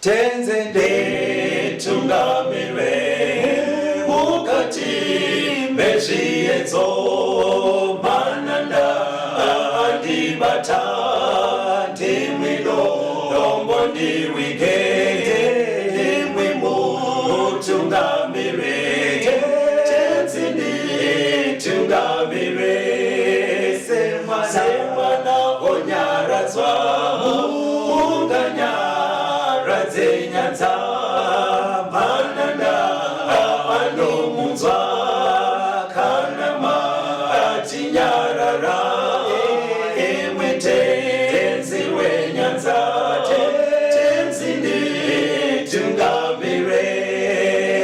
Tenzi nditungamire mukati mezviedzo. Mananda andibata, ndimwi dombo ndiwige, ndimwi mutungamire. Tenzi nditungamire semwana onyaradzwa munganyaradze nyanza. Mananda anomunzwa kana matinyarara, imwe Tenzi wenyanza. Tenzi nditungamire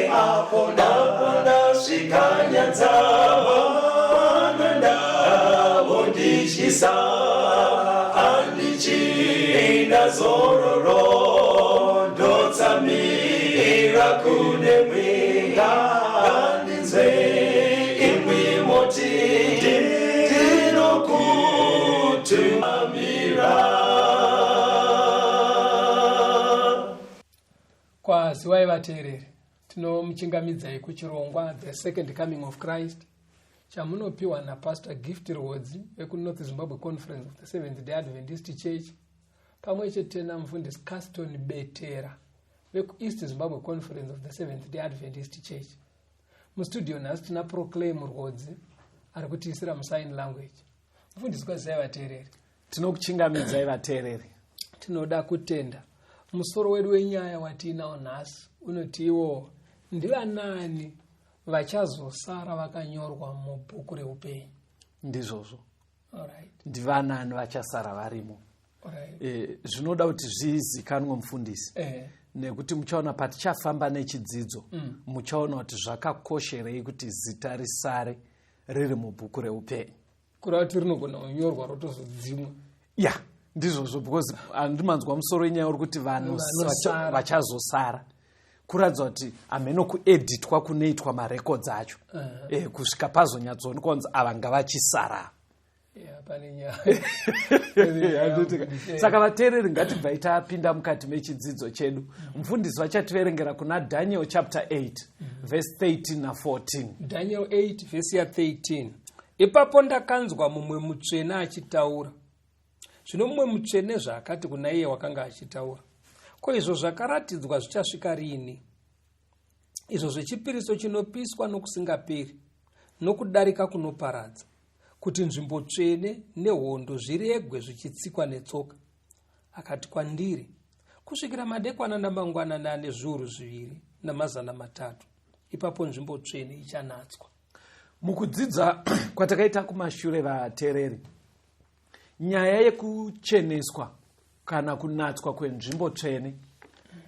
apo ndasvika nyanza. Mananda vondityisa, handichina zororo, ndotsamira kune mwenga. Ngandinzwe imwi moti ndinokutungamira. Kwaziwai vateereri, tinomuchingamidzai kuchirongwa The Second Coming of Christ chamunopiwa naPastor Gift Rwodzi vekuNorth Zimbabwe Conference of the Seventh Day Adventist Church, pamwe chete namufundisi Caston Betera vekuEast Zimbabwe Conference of the Seventh Day Adventist Church. Mustudio nhasi tina Proclaim Rwodzi ari kutiisira musign language. Mufundisi, kwazisai vateereri. Tinokuchingamidzai vateereri. Tinoda kutenda. Musoro wedu wenyaya watiinawo nhasi unotiiwo, ndivanani vachazosara vakanyorwa mubhuku reupenyu? Ndizvozvo. Alright. Ndivanani vachasara varimo? Zvinoda kuti zvizikanwe, mufundisi, nekuti muchaona patichafamba nechidzidzo, muchaona kuti zvakakosherei kuti zita risare riri mubhuku reupenyu. Kureva kuti rinogona kunyorwa rotozodzimwa. Ya, ndizvozvo, because handimanzwa musoro wenyaya uri kuti vanhu Vanosara. Vachazosara, kuratidza kuti hameno kueditwa kunoitwa marekodzi acho kusvika pazonyatsoonekwa kunzi ava ngavachisara. Ya, pane nyaya. Handitika. Saka vateereri, ngatibvai tapinda mukati mechidzidzo chedu. Mufundisi vachativerengera kuna Daniel chapter 8 verse 13 na14. Daniel 8 vhesi ya13: Ipapo ndakanzwa mumwe mutsvene achitaura. Zvino mumwe mutsvene zvaakati kuna iye wakanga achitaura, "Ko izvo zvakaratidzwa zvichasvika riini, izvo zvechipiriso chinopiswa nokusingaperi nokudarika kunoparadza, kuti nzvimbo tsvene nehondo zviregwe zvichitsikwa netsoka?" Akati kwandiri, "Kusvikira madekwana namangwanani ane 2300, ipapo nzvimbo tsvene ichanatswa." Mukudzidza kwatakaita kumashure, vateereri, nyaya yekucheneswa kana kunatswa kwenzvimbo tsvene,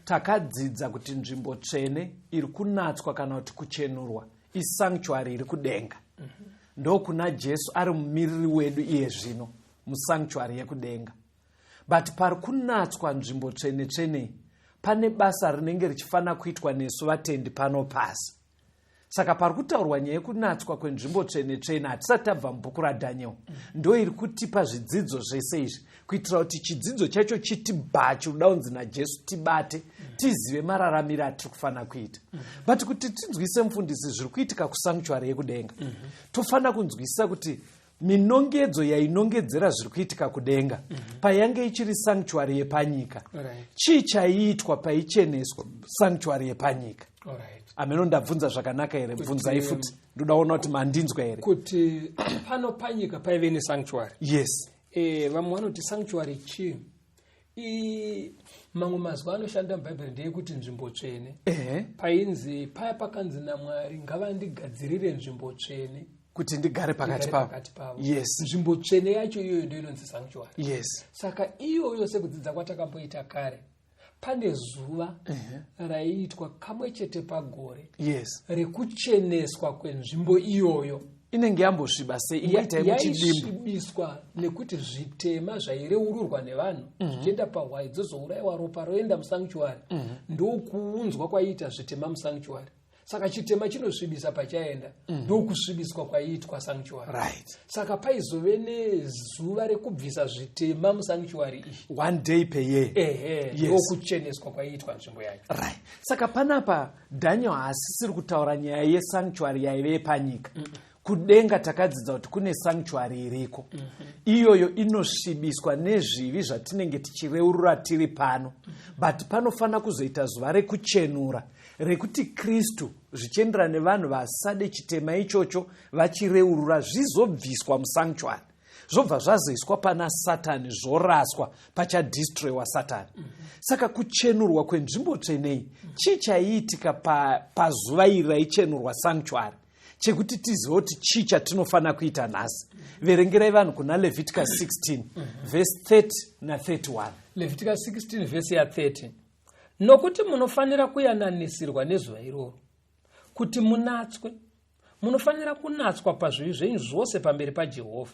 takadzidza kuti nzvimbo tsvene iri kunatswa kana kuti kuchenurwa isanctuary iri kudenga. Ndokuna Jesu ari mumiriri wedu iye zvino musanctuary yekudenga. But pari kunatswa nzvimbo tsvene tsvene, pane basa rinenge richifanira kuitwa nesu vatendi pano pasi. Saka pari kutaurwa nyaya yekunatswa kwenzvimbo tsvene tsvene, hatisati tabva mubhuku raDaniel, ndo iri kutipa zvidzidzo zvese izvi, kuitira kuti chidzidzo chacho chitibhachi kuda kunzi naJesu tibate, tizive mararamiro atiri kufanira kuita. But kuti tinzwise, mufundisi, zviri kuitika kusanctuary yekudenga, tofanira kunzwisisa kuti minongedzo yainongedzera zviri kuitika kudenga payange ichiri sanctuary yepanyika, chii chaiitwa paicheneswa sanctuary yepanyika? Ameno ndabvunza zvakanaka here? Bvunzai futi, ndoda kuona kuti mandinzwa here. Kuti pano panyika paive nesanctuary? Yes. Vamwe vanoti sanctuary chii? Mamwe mazwi anoshanda mubhaibheri ndeyekuti nzvimbo tsvene. Painzi paya pakanzi naMwari, "Ngavandigadzirire nzvimbo tsvene kuti ndigare pakati ndigare pavo." Pakati pavo. Nzvimbo tsvene yacho iyoyo ndo inonzi sanctuary. Saka iyoyo, sekudzidza kwatakamboita kare, pane zuva raiitwa kamwe chete pagore rekucheneswa kwenzvimbo iyoyo. Inenge yambosviba sei? Ingoitai muchidimbu. Yaisvibiswa nekuti zvitema zvaireururwa nevanhu zvichienda pahwai, dzozourayiwa, ropa roenda musanctuary. Ndokuunzwa kwaiita zvitema musanctuary. Saka chitema chinosvibisa pachaenda, ndokusvibiswa kwaiitwa sanctuary. Saka paizove nezuva rekubvisa zvitema musanctuary iyi. One day per year. Ehe. Ndokucheneswa kwaiitwa nzvimbo yacho. Right, saka panapa Daniel haasisiri kutaura nyaya yesanctuary yaive yepanyika. Kudenga takadzidza kuti kune sanctuary iriko. Iyoyo inosvibiswa nezvivi zvatinenge tichireurura tiri pano, but panofanira kuzoita zuva rekuchenura, rekuti Kristu, zvichienderana nevanhu vasade chitema ichocho, vachireurura, zvizobviswa musanctuary, zvobva zvazoiswa pana Satani, zvoraswa, pachadestroyiwa Satani. Saka kuchenurwa kwenzvimbo tsvenei, chii chaiitika pazuva iri raichenurwa sanctuary, chekuti tizive kuti chii chatinofanira kuita nhasi? Verengerai vanhu kuna Leviticus 16 vhesi 30 na31. Leviticus 16 vhesi ya30: "Nokuti munofanira kuyananisirwa nezuva iroro kuti munatswe. Munofanira kunatswa pazvivi zvenyu zvose pamberi paJehovha.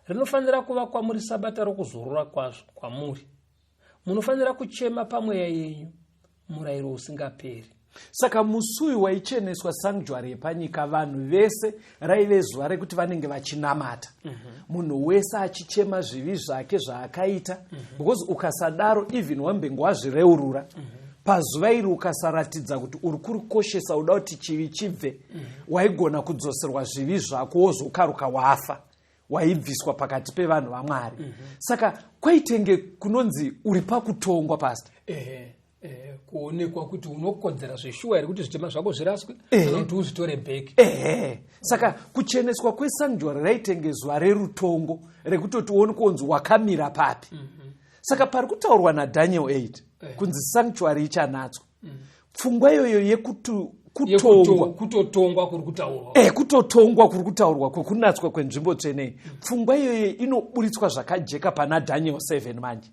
Rinofanira kuva kwamuri sabata rokuzorora kwazvo kwamuri. Munofanira kuchema pamweya yenyu, murayiro usingaperi." Saka musi uyu waicheneswa sanctuary yepanyika, vanhu vese, raive zuva rekuti vanenge vachinamata, munhu wese achichema zvivi zvake zvaakaita, because ukasadaro, even wambenge wazvireurura, pazuva iri ukasaratidza kuti uri kurikoshesa, uda kuti chivi chibve, waigona kudzoserwa zvivi zvako, wozokaruka wafa, waibviswa pakati pevanhu vaMwari. Saka kwaitenge kunonzi uri pakutongwa, pastor. Ehe, kuonekwa kuti unokodzera zveshuwa here kuti zvitema zvako zviraswe kana kuti uzvitore back. Ehe, saka kucheneswa kwesanctuary raitenge zuva rerutongo, rekutoti uone kunzi wakamira papi. Saka pari kutaurwa naDaniel 8 kunzi sanctuary ichanatswa, pfungwa iyoyo yekuti kutongwa, Kutotongwa kuri kutaurwa. Kutotongwa kuri kutaurwa kwekunatswa kwenzvimbo tsvenei, pfungwa iyoyo inoburitswa zvakajeka pana Daniel 7 manje.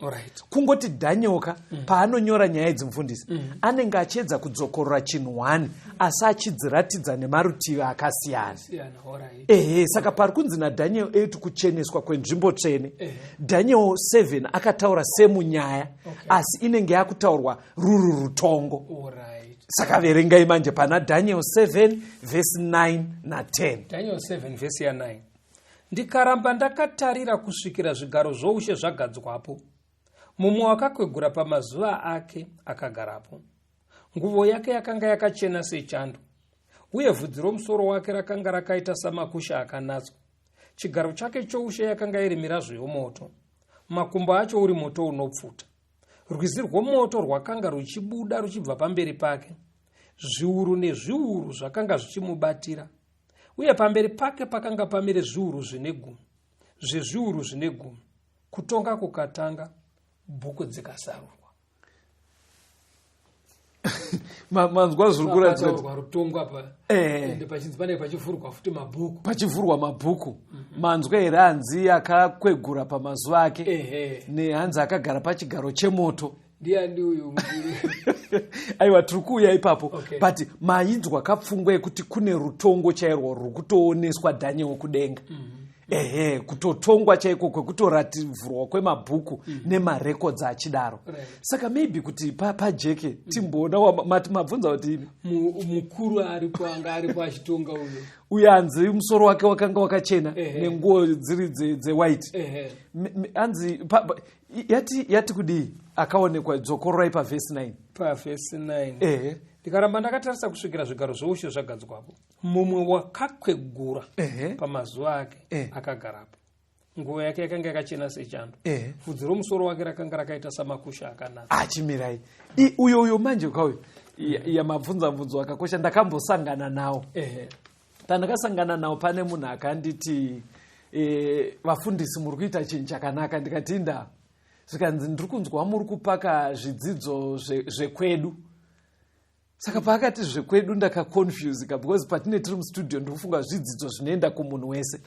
Kungoti Daniel ka, paanonyora nyaya idzi, mufundisi, anenge achiedza kudzokorora chinhu 1, asi achidziratidza nemarutivi akasiyana. Siyana, alright. Ehe, saka pari kunzi naDaniel 8 kucheneswa kwenzvimbo tsvene, Daniel 7 akataura semunyaya, asi inenge yakutaurwa ruri rutongo. Saka verengai manje pana Daniel 7 vhesi 9 na10. Daniel 7 vhesi ya9: "Ndikaramba ndakatarira kusvikira zvigaro zvoushe zvagadzwapo, mumwe wakakwegura pamazuva ake akagarapo. Nguvo yake yakanga yakachena sechando, uye vhudzi romusoro wake rakanga rakaita samakusha akanatswa. Chigaro chake choushe yakanga iri mirazvo yomoto, makumbo acho uri moto unopfuta. Rwizi rwomoto rwakanga ruchibuda ruchibva pamberi pake. Zviuru nezviuru zvakanga zvichimubatira, uye pamberi pake pakanga pamire zviuru zvine gumi zvezviuru zvine gumi. Kutonga kukatanga, bhuku dzikasarurwa." Manzwa zviri kuratidza kuti Pataurwa rutongo apa, ende pachinzi panenge pachivhurwa futi mabhuku. Pachivhurwa mabhuku. Manzwa here hanzi akakwegura pamazuva ake, nehanzi akagara pachigaro chemoto? Ndiani uyu mukuru? Aiwa, tiri kuuya ipapo. But mainzwa kapfungwa yekuti kune rutongo chairwo ruri kutooneswa Daniel kudenga? Ehe, kutotongwa chaiko kwekutorativhurwa kwemabhuku nemarekodzi achidaro. Saka maybe kuti pajeke timboona mati mabvunza kuti ini Mukuru aripo, anga aripo achitonga uyo. Uyo hanzi musoro wake wakanga wakachena, nenguo dziri dzewhite. Hanzi yati kudii akaonekwa? Dzokororai pavhesi 9. Pavhesi 9: "Ndikaramba ndakatarisa kusvikira zvigaro zvoushe zvagadzwapo, mumwe wakakwegura pamazuva ake akagarapo. Nguo yake yakanga yakachena sechando, vhudzi romusoro wake rakanga rakaita samakusha akanaka." Achimirai. Uyo uyo manje kauyo yamabvunza mubvunzo wakakosha, ndakambosangana nawo. Pandakasangana nawo, pane munhu akanditi, "Vafundisi, muri kuita chinhu chakanaka." Ndikati, "Inda?" Zvikanzi, "Ndiri kunzwa muri kupaka zvidzidzo zvekwedu." Saka paakati zvekwedu, ndakaconfusika, because patine tiri mustudio, ndiri kufunga zvidzidzo zvinoenda kumunhu wese.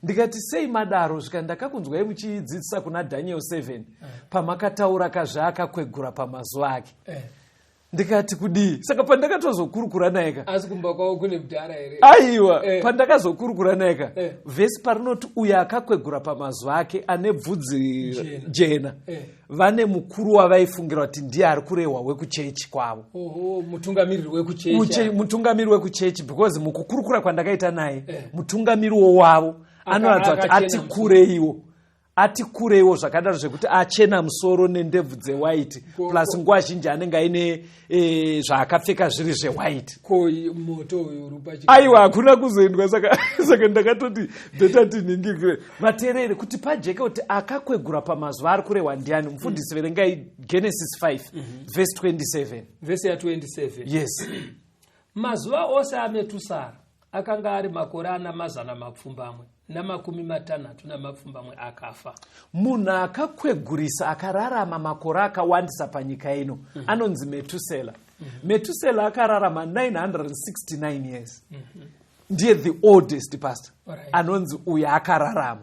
Ndikati, "Sei madaro?" Zvika, "Ndakakunzwai muchidzidzisa kuna Daniel 7, pamakataura kazvaakakwegura pamazuva ake." Ndikati kudii? Saka pandakatozokurukura naye ka, Asi kumba kwavo kune mudhara here? Aiwa. Pandakazokurukura naye ka, vhesi parinoti uyo akakwegura pamazuva ake ane bvudzi Jena. jena, vane mukuru wavaifungira kuti ndiye ari kurehwa wekuchechi kwavo. Oho, mutungamiriri wekuchechi. Mutungamiri wekuchechi, because mukukurukura kwandakaita naye, mutungamiriwo wavo anoratidza kuti akachena ati musoro. kureiwo, ati kureiwo zvakadaro zvekuti achena musoro nendebvu dzewhite, plus nguva zhinji anenge aine zvaakapfeka zviri zvewhite. Ko moto uyu uri pachi? Aiwa, hakuna kuzoendwa. Saka ndakatoti better tiningirire vateereri kuti pajeke kuti akakwegura pamazuva ari kurehwa ndiani. Mufundisi, verengai Genesis 5 verse 27. Vhesi ya27. Yes. Mazuva ose aMetusara akanga ari makore ana 767, akafa. Munhu akakwegurisa akararama makore akawandisa panyika ino anonzi Metusela. Metusela akararama 969 years. Ndiye the oldest, pastor, anonzi uyo akararama.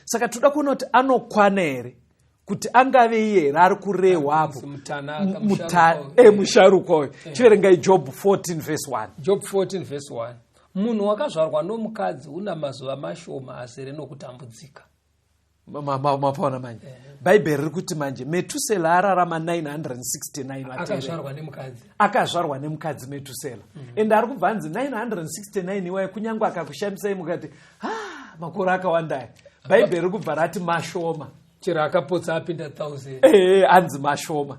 Saka toda kuona kuti anokwana here, kuti angave iye here ari kurehwapo. Anonzi Mutanaka, musharukwa uyu. Musharukwa uyu. Chiverengai Job 14 verse 1. Job 14 verse 1: Munhu wakazvarwa nomukadzi una mazuva mashoma azere nokutambudzika. Mapaona manje, Bhaibheri riri kuti manje Metusela ararama 969, vateereri. Akazvarwa nemukadzi. Akazvarwa nemukadzi Metusela, ende ari kubva anzi 969 iwayo, kunyange akakushamisai mukati, ha, makore akawandaya, Bhaibheri riri kubva rati mashoma. Chero akapotsa apinda 1000. Ee, anzi mashoma.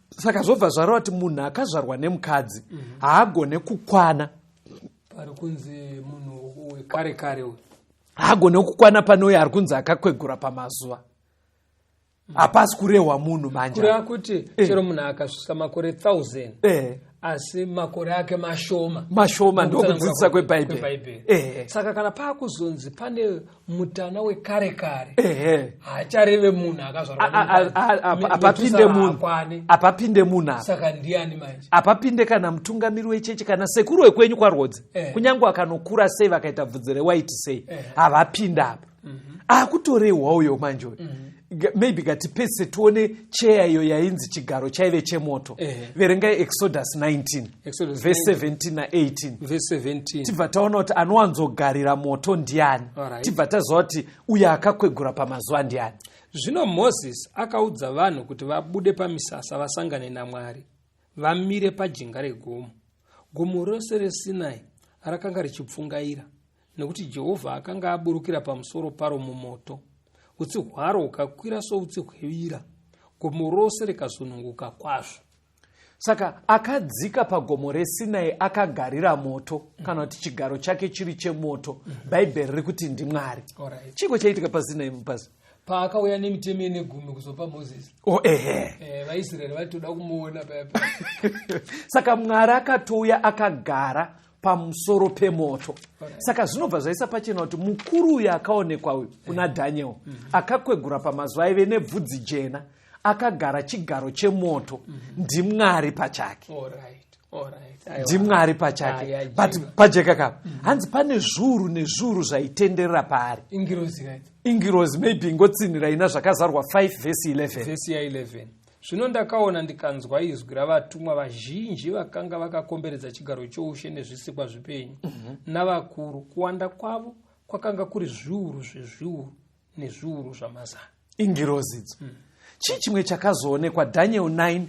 Saka zvobva zvareva kuti munhu akazvarwa nemukadzi haagone kukwana. Pari kunzi munhu wekare kare uyu. Haagone kukwana pane uyo ari kunzi akakwegura pamazuva. Hapasi kurehwa munhu manje. Kureva kuti chero munhu akasvika makore 1000, asi makore ake mashoma. Mashoma, ndokudzidzisa Nokutsanangura kweBhaibheri. kweBhaibheri. Saka kana paakuzonzi pane mutana wekare kare, haachareve munhu akazvarwa nemukadzi. Apapinde Metusara munhu. haakwane. Apapinde munhu apa. Saka ndiani manje? Apapinde kana mutungamiri wechechi kana sekuru wekwenyu kwaRwodzi. Kunyange akanokura sei, vakaita bvudzi rewaiti sei, havapinda apa. Akutorehwa uyo manje uyu. Maybe ngatipedzise tione cheya iyo yainzi chigaro chaive chemoto. Verengai Exodus 19 Exodus verse 19. 17 na18. Verse 17. Tibva taona kuti anowanzogarira moto ndiani. Tibva taziva kuti uyo akakwegura pamazuva ndiani. Zvino Mozisi akaudza vanhu kuti vabude pamisasa vasangane naMwari, vamire pajinga regomo. Gomo rose reSinai rakanga richipfungaira, nekuti Jehovha akanga aburukira pamusoro paro mumoto. Utsi hwaro hukakwira soutsi hwevira, gomo rose rikazununguka kwazvo. Saka akadzika pagomo reSinai akagarira moto, kana kuti chigaro chake chiri chemoto, Bhaibheri riri kuti ndiMwari. Chiko chaitika paSinai mupasi? Paakauya nemitemo ine gumi kuzopa Mozisi, O, ehe. vaIsraeri vaitoda kumuona paya paya. Saka Mwari akatouya akagara pamusoro pemoto. Saka zvinobva zvaisa pachena kuti mukuru uyu akaonekwa uyu kuna Dhaniel, akakwegura pamazuva, aive nebvudzi jena, akagara chigaro chemoto, ndiMwari pachake. Alright. Aiwa. NdiMwari pachake. Aya, But jeka. pajeka kapa, hanzi pane zviuru nezviuru zvaitenderera paari. Ingirozi kaiti. Ingirozi maybe. Ingotsinhira ina Zvakazarwa 5 vhesi 11. Vhesi ya11: Zvino ndakaona ndikanzwa izwi ravatumwa vazhinji vakanga vakakomberedza chigaro choushe nezvisikwa zvipenyu navakuru. Kuwanda kwavo kwakanga kuri zviuru zvezviuru nezviuru zvamazana. Ingirozi idzo. Chii chimwe chakazoonekwa? Daniel 9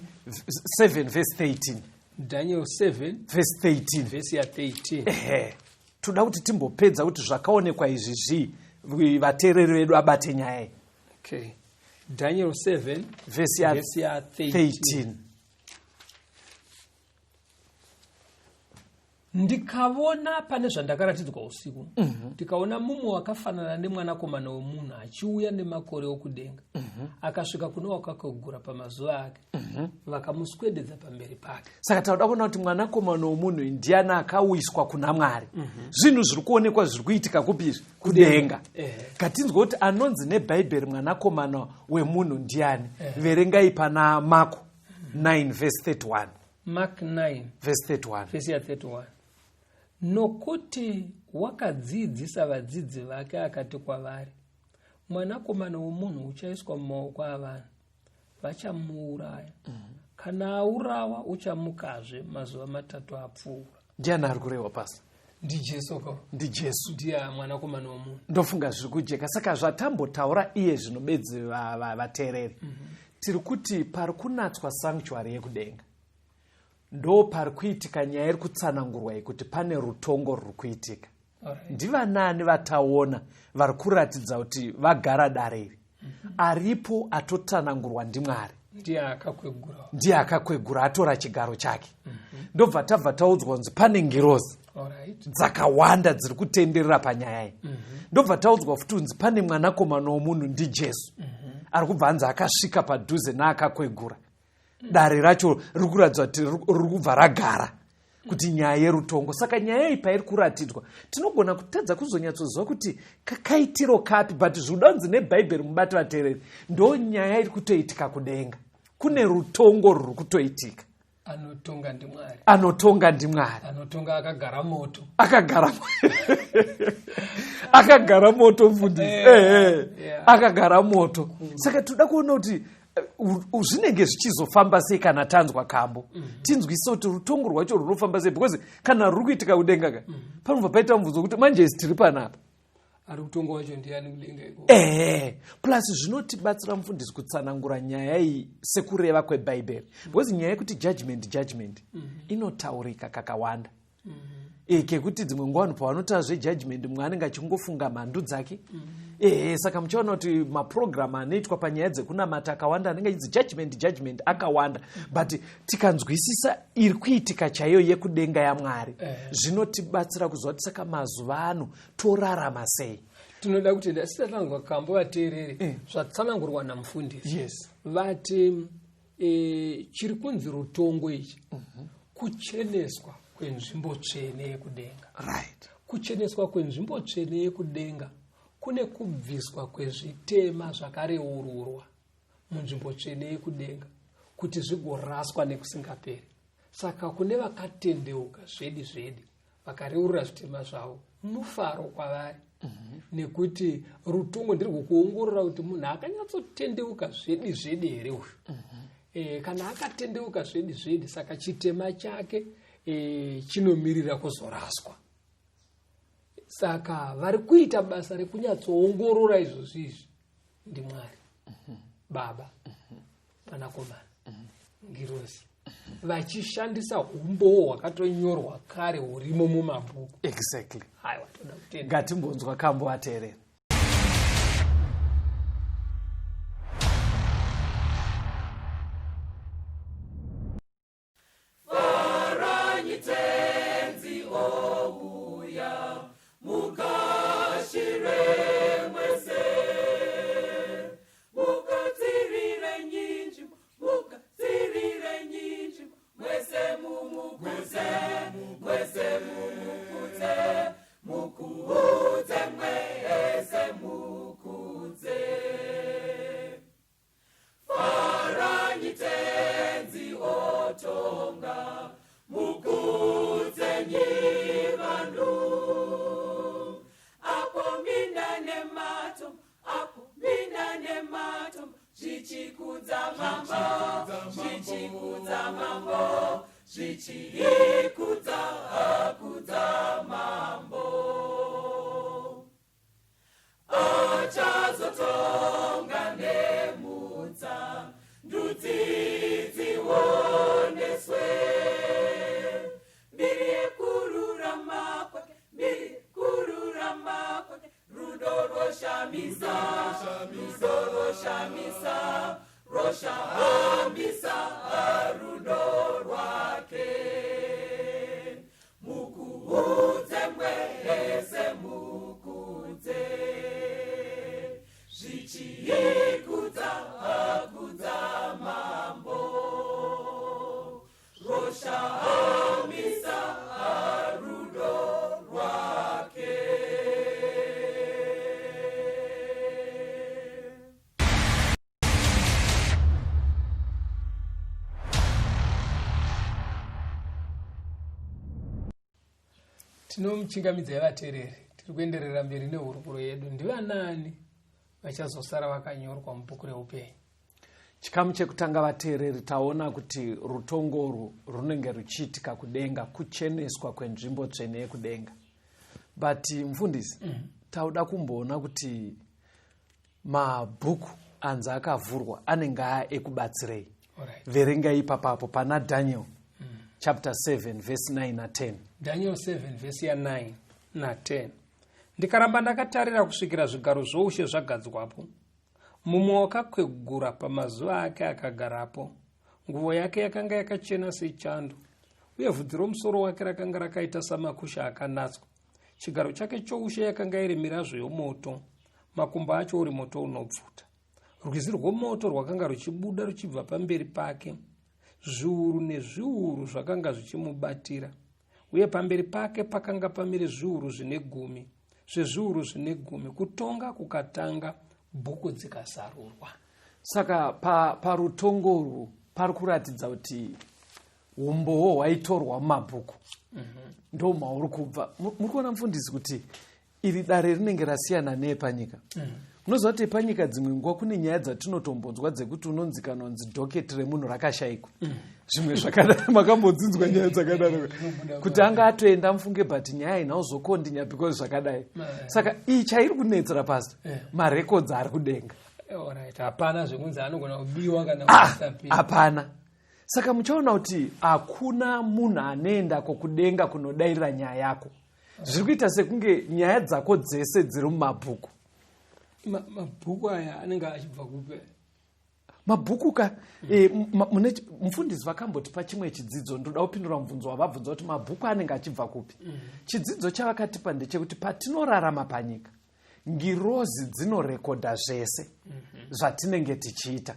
7 vhesi 13. Daniel 7 vhesi 13. Vhesi ya13. Ehe, toda kuti timbopedza kuti zvakaonekwa izvi zvii, vateereri vedu abate nyaya iyi. Okay, Daniel 7 vhesi ya vhesi ya13. 13. Ndikavona pane zvandakaratidzwa usiku, ndikaona mumwe wakafanana nemwanakomana wemunhu achiuya nemakore okudenga. Akasvika kune wakakwegura pamazuva ake, vakamuswededza pamberi pake. Saka tauda kuona kuti mwanakomana womunhu ndiani akauyiswa kuna Mwari. Zvinhu zviri kuonekwa zviri kuitika kupi izvi? Kudenga. Ngatinzwe kuti anonzi neBhaibheri mwanakomana wemunhu ndiani. Verengai pana Mako 9 vhesi 31. Mark 9 vhesi 31. Vhesi ya31: Nokuti wakadzidzisa vadzidzi vake akati kwavari, mwanakomana womunhu uchaiswa mumaoko avanhu, vachamuuraya. Kana aurawa, uchamukazve mazuva matatu apfuura. Ndiani ari kurehwa pasi? NdiJesu ko. NdiJesu. Ndiye mwanakomana womunhu. Ndofunga zviri kujeka. Saka zvatambotaura iye zvino bedzi, vateereri, tiri kuti pari kunatswa sanctuary yekudenga ndo pari kuitika nyaya iri kutsanangurwa yekuti pane rutongo ruri kuitika. Ndivanani vataona vari kuratidza kuti vagara dare iri? Aripo atotsanangurwa ndiMwari. Ndiye akakwegura. Ndiye akakwegura, atora chigaro chake. Ndobva tabva taudzwa kunzi pane ngirozi dzakawanda dziri kutenderera panyaya iyi. Ndobva taudzwa futi kunzi pane mwanakomana womunhu, ndiJesu, ari kubva anzi akasvika padhuze naakakwegura. Dare racho riri kuratidza kuti riri kubva ragara kuti nyaya yerutongo. Saka nyaya iyi pairi kuratidzwa, tinogona kutadza kuzonyatsoziva kuti kakaitiro kapi, but zvinoda kunzi nebhaibheri, mubati vateereri, ndo nyaya iri kutoitika kudenga. Kune rutongo ruri kutoitika. Anotonga ndiMwari. Anotonga ndiMwari. Anotonga akagara moto. Akagara moto, mufundisi. Akagara moto. Saka toda kuona kuti zvinenge zvichizofamba sei kana tanzwa kambo. Tinzwise kuti rutongo rwacho runofamba sei, because kana ruri kuitika kudenga ka, panobva paita mubvunzo kuti manje isi tiri panapa, ari kutonga wacho ndiani kudenga iko? Ehe, plus zvinotibatsira, mufundisi, kutsanangura nyaya iyi sekureva kwebhaibheri, because nyaya yekuti judgment, judgment inotaurika kakawanda. Kekuti dzimwe nguva vanhu pavanotaura zvejudgment, mumwe anenge achingofunga mhandu dzake. Ehe, saka muchaona kuti mapurogiramu anoitwa panyaya dzekunamata akawanda anenge achinzi judgment, judgment akawanda, but tikanzwisisa iri kuitika chaiyo yekudenga yaMwari, zvinotibatsira kuziva kuti saka mazuva ano torarama sei. Tinoda kutenda. Sitatanzwa kambo, vateereri, zvatsanangurwa namufundisi. Vati chiri kunzi rutongo ichi kucheneswa kwenzvimbo tsvene yekudenga. Kucheneswa kwenzvimbo tsvene yekudenga kune kubviswa kwezvitema zvakareururwa munzvimbo tsvene yekudenga kuti zvigoraswa nekusingaperi. Saka kune vakatendeuka zvedi zvedi, vakareurura zvitema zvavo, mufaro kwavari, nekuti rutongo ndirwokuongorora kuti munhu akanyatsotendeuka zvedi zvedi here uyu. Kana akatendeuka zvedi zvedi, saka chitema chake chinomirira kuzoraswa. Saka vari kuita basa rekunyatsoongorora izvozvi izvi ndiMwari Baba, Mwanakomana, ngirozi, vachishandisa umbowo hwakatonyorwa kare hurimo mumabhuku. Aiwa, toda kutenda. Ngatimbonzwa kambo, vateereri. Tenzi ouya, mugashire mwese, mugadzirire nyinji, mugadzirire nyinji mwese, mumukuze mwese, mumukuze, mukuze mwese, mukuze. Faranyi, Tenzi otonga, mukudzenyi vanhu. Apo minda nemato, apo minda nemato zvichikudza Mambo, zvichikudza Mambo, zvichikudza kudza Mambo. Achazotonga nemutsa, ndudzi dzioneswe mbiri yekururama kwake, mbiri yekururama kwake. Rudo rwoshamisa, rudo rwoshamisa, rwoshamisa rudo rwake. Mukuudze mwese, mukudze, zvichiikudza kudza Mambo, rwoshamisa rudo rwake. Tinomuchingamidzai, vateereri. Tiri kuenderera mberi nehurukuro yedu. Ndivanani vachazosara vakanyorwa mubhuku reupenyu? Chikamu chekutanga, vateereri, taona kuti rutongo urwu runenge ruchiitika kudenga, kucheneswa kwenzvimbo tsvene yekudenga. But mufundisi, tauda kumboona kuti mabhuku anzi akavhurwa anenge aa ekubatsirei. Verengai ipapapo pana Daniel chapter 7 verse 9 na10. Daniel 7 vhesi ya9 na10: "Ndikaramba ndakatarira kusvikira zvigaro zvoushe zvagadzwapo, mumwe wakakwegura pamazuva ake akagarapo. Nguvo yake yakanga yakachena sechando, uye vhudzi romusoro wake rakanga rakaita samakusha akanatswa. Chigaro chake choushe yakanga iri mirazvo yomoto, makumbo acho uri moto unopfuta. Rwizi rwomoto rwakanga ruchibuda ruchibva pamberi pake. Zviuru nezviuru zvakanga zvichimubatira, uye pamberi pake pakanga pamire zviuru zvine gumi zvezviuru zvine gumi. Kutonga kukatanga, bhuku dzikazarurwa." Saka parutongo urwu pari kuratidza kuti umbowo hwaitorwa mumabhuku ndo mauri kubva. Muri kuona, mufundisi, kuti iri dare rinenge rasiyana neepanyika. Munoziva kuti epanyika dzimwe nguva kune nyaya dzatinotombonzwa dzekuti unonzi kanonzi docket remunhu rakashayikwa, zvimwe zvakadaro. Makambodzinzwa nyaya dzakadaro kuti anga atoenda, mufunge, but nyaya haina kuzokondinya because zvakadai. Saka iyi chairi kunetsera, pastor, marecords ari kudenga. Alright, hapana zvekunzi anogona kubiwa kana kusapira. Hapana. Saka muchaona kuti hakuna munhu anoendako kudenga kunodayirira nyaya yako. Zviri kuita sekunge nyaya dzako dzese dziri mumabhuku. Mabhuku aya anenge achibva kupe? Mabhuku ka, mune mufundisi vakambotipa chimwe chidzidzo. Ndoda kupindura mubvunzo wavabvunza kuti mabhuku anenge achibva kupi. Chidzidzo chavakatipa ndechekuti patinorarama panyika, ngirozi dzinorekodha zvese zvatinenge tichiita.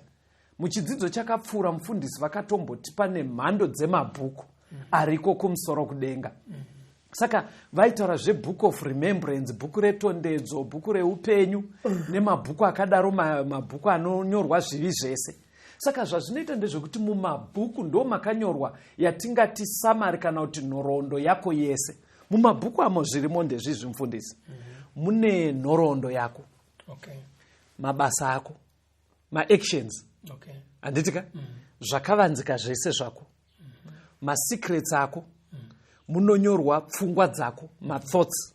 Muchidzidzo chakapfuura, mufundisi vakatombotipa nemhando dzemabhuku ariko kumusoro kudenga. Saka vaitaura zvebook of remembrance, bhuku retondedzo, bhuku reupenyu nemabhuku akadaro, mabhuku anonyorwa zvivi zvese. Saka zvazvinoita ndezvekuti mumabhuku ndo makanyorwa yatingati summary kana kuti nhoroondo yako yese. Mumabhuku amo zvirimo ndezvizvi, mufundisi: mune nhoroondo yako, mabasa ako, maactions, handiti ka, zvakavanzika zvese zvako, masecrets ako. Munonyorwa pfungwa dzako, mathoughts,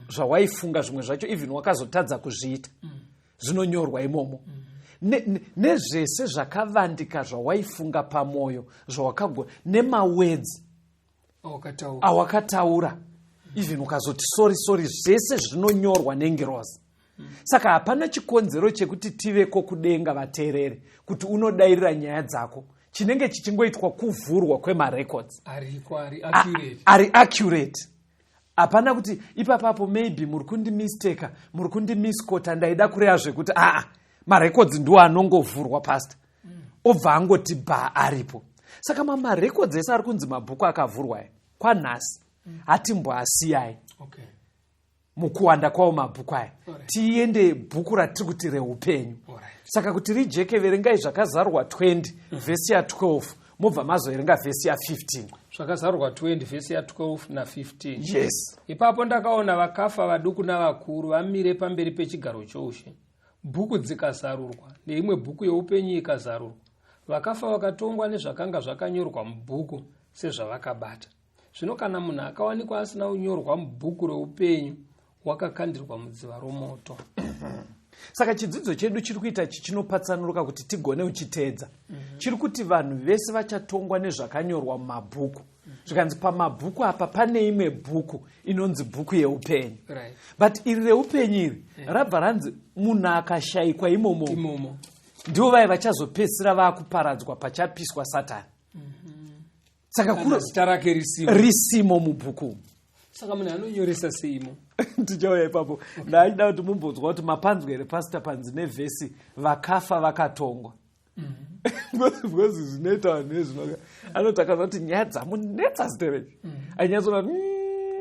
zvawaifunga, zvimwe zvacho even wakazotadza kuzviita, zvinonyorwa imomo. Nezvese zvakavandika zvawaifunga pamwoyo, zvawakagona, nemawords awakataura, awakataura, even ukazoti sorry, sorry, zvese zvinonyorwa nengirozi. Saka hapana chikonzero chekuti tiveko kudenga, vateerere, kuti unodayirira nyaya dzako. Chinenge chichingoitwa kuvhurwa kwemarecords ariko, ari accurate. Ari accurate. Hapana kuti ipapapo maybe muri kundimisteka, muri kundimisquota, ndaida kureva zvekuti aa. Marecords ndiwo anongovhurwa, pastor, obva angoti bha, aripo. Saka mamarecords ese ari kunzi mabhuku akavhurwa aya, kwanhasi hatimboasiyai mukuwanda kwawo mabhuku aya. Tiende bhuku ratiri kuti reupenyu. Saka kuti rijeke, verengai Zvakazarurwa 20 vhesi ya12, mobva mazoverenga vhesi ya15. Zvakazarurwa 20 vhesi ya12 na15. Yes. "Ipapo ndakaona vakafa, vaduku navakuru, vamire pamberi pechigaro choushe. Bhuku dzikazarurwa, neimwe bhuku youpenyu ikazarurwa. Vakafa vakatongwa nezvakanga zvakanyorwa mubhuku sezvavakabata. Zvino kana munhu akawanikwa asina kunyorwa mubhuku reupenyu, wakakandirwa mudziva romoto." Saka chidzidzo chedu chiri kuita chichinopatsanuruka kuti tigone kuchiteedza. Chiri kuti vanhu vese vachatongwa nezvakanyorwa mumabhuku. Zvikanzi pamabhuku apa pane imwe bhuku inonzi bhuku yeupenyu. But iri reupenyu iri rabva ranzi munhu akashayikwa imomo, imomo, ndivo vai vachazopedzisira vaakuparadzwa pachapiswa Satani. Saka kana kuro zita rake risimo, risimo mubhuku umu. Saka munhu anonyoresa seimo? Tichauya ipapo. Ndaida kuti mumbonzwa kuti mapanzwa here, pastor, panzi nevhesi vakafa vakatongwa, because zvinoita vanhu vezvinoka anoti akaza kuti nyaya dzamunetsa zitereki, ainyatsoona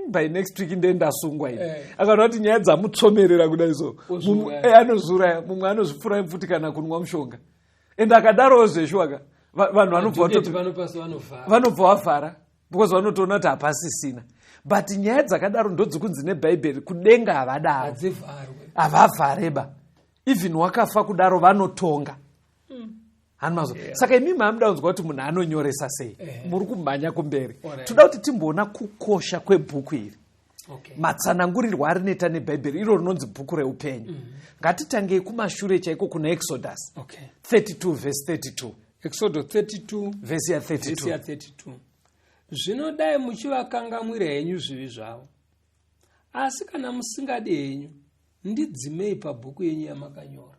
by next week ndendasungwa ini. Akaona kuti nyaya dzamutsomerera kudai so, Ozviuraya. Anozviuraya. Mumwe anozvipfura pfuti kana kunwa mushonga. Ende akadarowo zveshuwaka, vanhu vanobva Advocate vanopasi vanovhara. Vanobva vavhara because vanotoona kuti hapasisina. But nyaya dzakadaro ndodzikunzi nebhaibheri kudenga havadaro. Hadzivharwe. Havavhareba. Even wakafa kudaro, vanotonga. Hanimazvo. Saka imi mamuda kunzwa kuti munhu anonyoresa sei? Muri kumhanya kumberi. Alright. Toda kuti timboona kukosha kwebhuku iri, matsanangurirwo arinoita nebhaibheri iro rinonzi bhuku reupenyu. Ngatitangei kumashure chaiko, kuna Exodus 32 vhesi 32. Exodo 32 vhesi vhesi ya32. Ya32: Zvino dai muchivakangamwira henyu zvivi zvavo, asi kana musingadi henyu, ndidzimei pabhuku yenyu yamakanyora.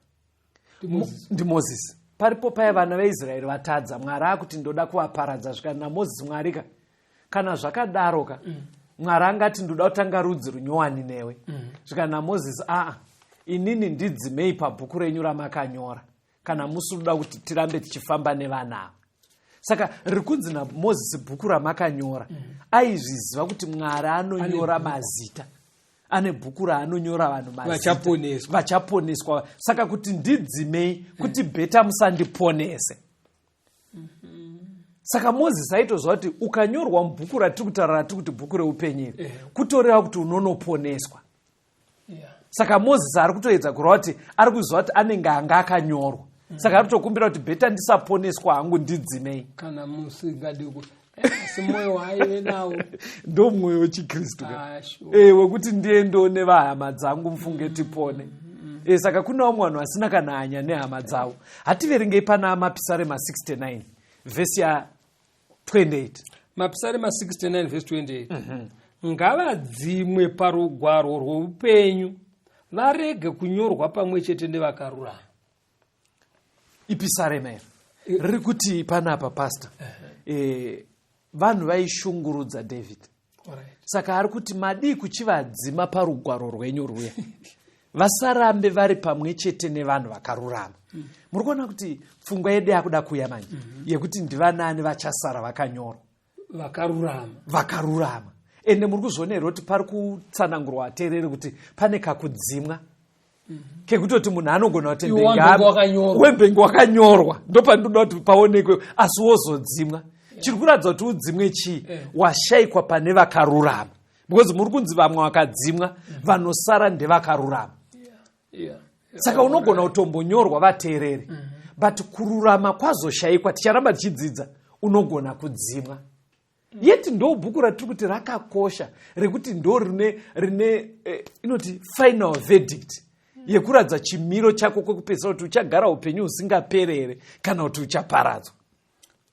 NdiMozisi. NdiMozisi paripo paya vana vaIsraeri vatadza, Mwari akuti ndoda kuvaparadza. Zvikati naMozisi, Mwari ka, kana zvakadaro ka, Mwari angati ndoda kutanga rudzi runyowani newe. Zvikati naMozisi, aa, inini ndidzimei pabhuku renyu ramakanyora kana musi unoda kuti tirambe tichifamba nevana ava. Saka riri kunzi naMozisi bhuku ramakanyora. Aizviziva kuti Mwari anonyora mazita, ane bhuku raanonyora vanhu mazita. Vachaponeswa. Vachaponeswa. Saka kuti ndidzimei, kuti better musandiponese. Saka Mozisi aitoziva kuti ukanyorwa mubhuku ratiri kutaura, ratiri kuti bhuku reupenyu iri, kutoreva kuti unonoponeswa. Saka Mozisi ari kutoedza kureva kuti ari kuziva kuti anenge anga akanyorwa, saka ari kutokumbira kuti better ndisaponeswa hangu, ndidzimei. Kana musingadi asi mwoyo waaive nawo. Ndo mwoyo wechikristu ka. Ah, sure. Wekuti ndiendewo nevahama dzangu, mufunge tipone. Saka kuna vamwe vanhu vasina kana hanya nehama dzavo. Hativerengei pana Mapisarema 69 vhesi ya28. Mapisarema 69 vhesi 28: Ngavadzimwe parugwaro rweupenyu, varege kunyorwa pamwe chete nevakarurama. Ipisarema iri riri kuti panapa, pastor, vanhu vaishungurudza David. Saka ari kuti madii kuchivadzima parugwaro rwenyu rwuya, vasarambe vari pamwe chete nevanhu vakarurama. Muri kuona kuti pfungwa yedu yakuda kuuya manje yekuti ndivanani vachasara vakanyorwa? Vakarurama. Vakarurama. Ende muri kuzviona here kuti pari kutsanangurwa ateereri kuti pane kakudzimwa kekutoti munhu anogona kuti Iwe wambenge wakanyorwa. Wembenge wakanyorwa, ndopandinoda kuti paonekwe, asi wozodzimwa. Chiri kuratidza kuti udzimwe chii? Washayikwa pane vakarurama, because muri kunzi vamwe vakadzimwa, vanosara ndevakarurama. Saka unogona kutombonyorwa, vateereri, but kururama kwazoshayikwa. Ticharamba tichidzidza. Unogona kudzimwa, yeti ndo bhuku ratiri kuti rakakosha, rekuti ndo rine inoti final verdict yekuratidza chimiro chako kwekupedzisira, kuti uchagara upenyu husingaperi here kana kuti uchaparadzwa.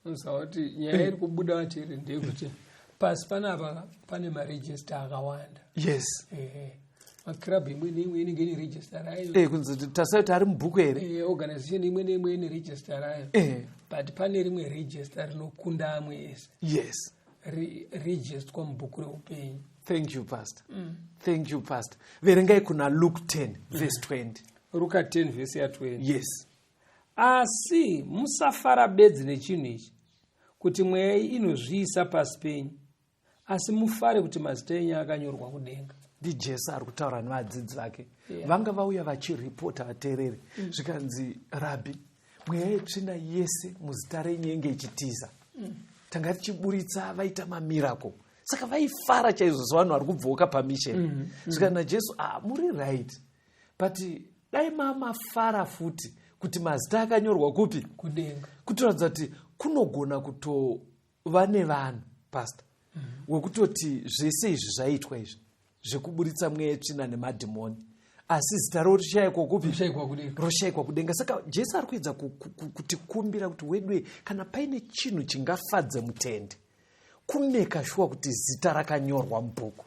Unoziva kuti nyaya iri kubuda, vateereri, ndeyekuti pasi panapa pane maregister akawanda. Ehe, makirabhu imwe neimwe inenge ine register rayo. Kunzi tasai kuti ari mubhuku here. Organization imwe neimwe ine register rayo. But pane rimwe register rinokunda amwe ese. Registerwa mubhuku reupenyu. Thank you, pastor. Thank you, pastor. Verengai kuna Luke 10 verse 20. Ruka 10 vhesi ya20. Yes. Asi musafara bedzi nechinhu ichi, kuti mweya inozviisa pasi penyu, asi mufare kuti mazita enyu akanyorwa kudenga. NdiJesu ari kutaura nevadzidzi vake. Vanga vauya vachiripota, vateereri. Zvikanzi, Rabhi, mweya yetsvina yese muzita renyu yenge ichitiza. Tanga tichiburitsa, vaita mamiracle. Saka vaifara chaizvo sevanhu vari kubvoka pamission. Zvikati naJesu, ah, muri right, but dai mamafara futi kuti mazita akanyorwa kupi? Kudenga. Kutoratidza kuti kunogona kutova nevanhu, pastor, wekutoti zvese izvi zvaitwa izvi zvekuburitsa mweya yetsvina nemadhimoni, asi zita roshayikwa kupi? Roshayikwa kudenga. Roshayikwa kudenga. Saka Jesu ari kuedza kutikumbira kuti wedwe, kana paine chinhu chingafadze mutende, kumake sure kuti zita rakanyorwa mubhuku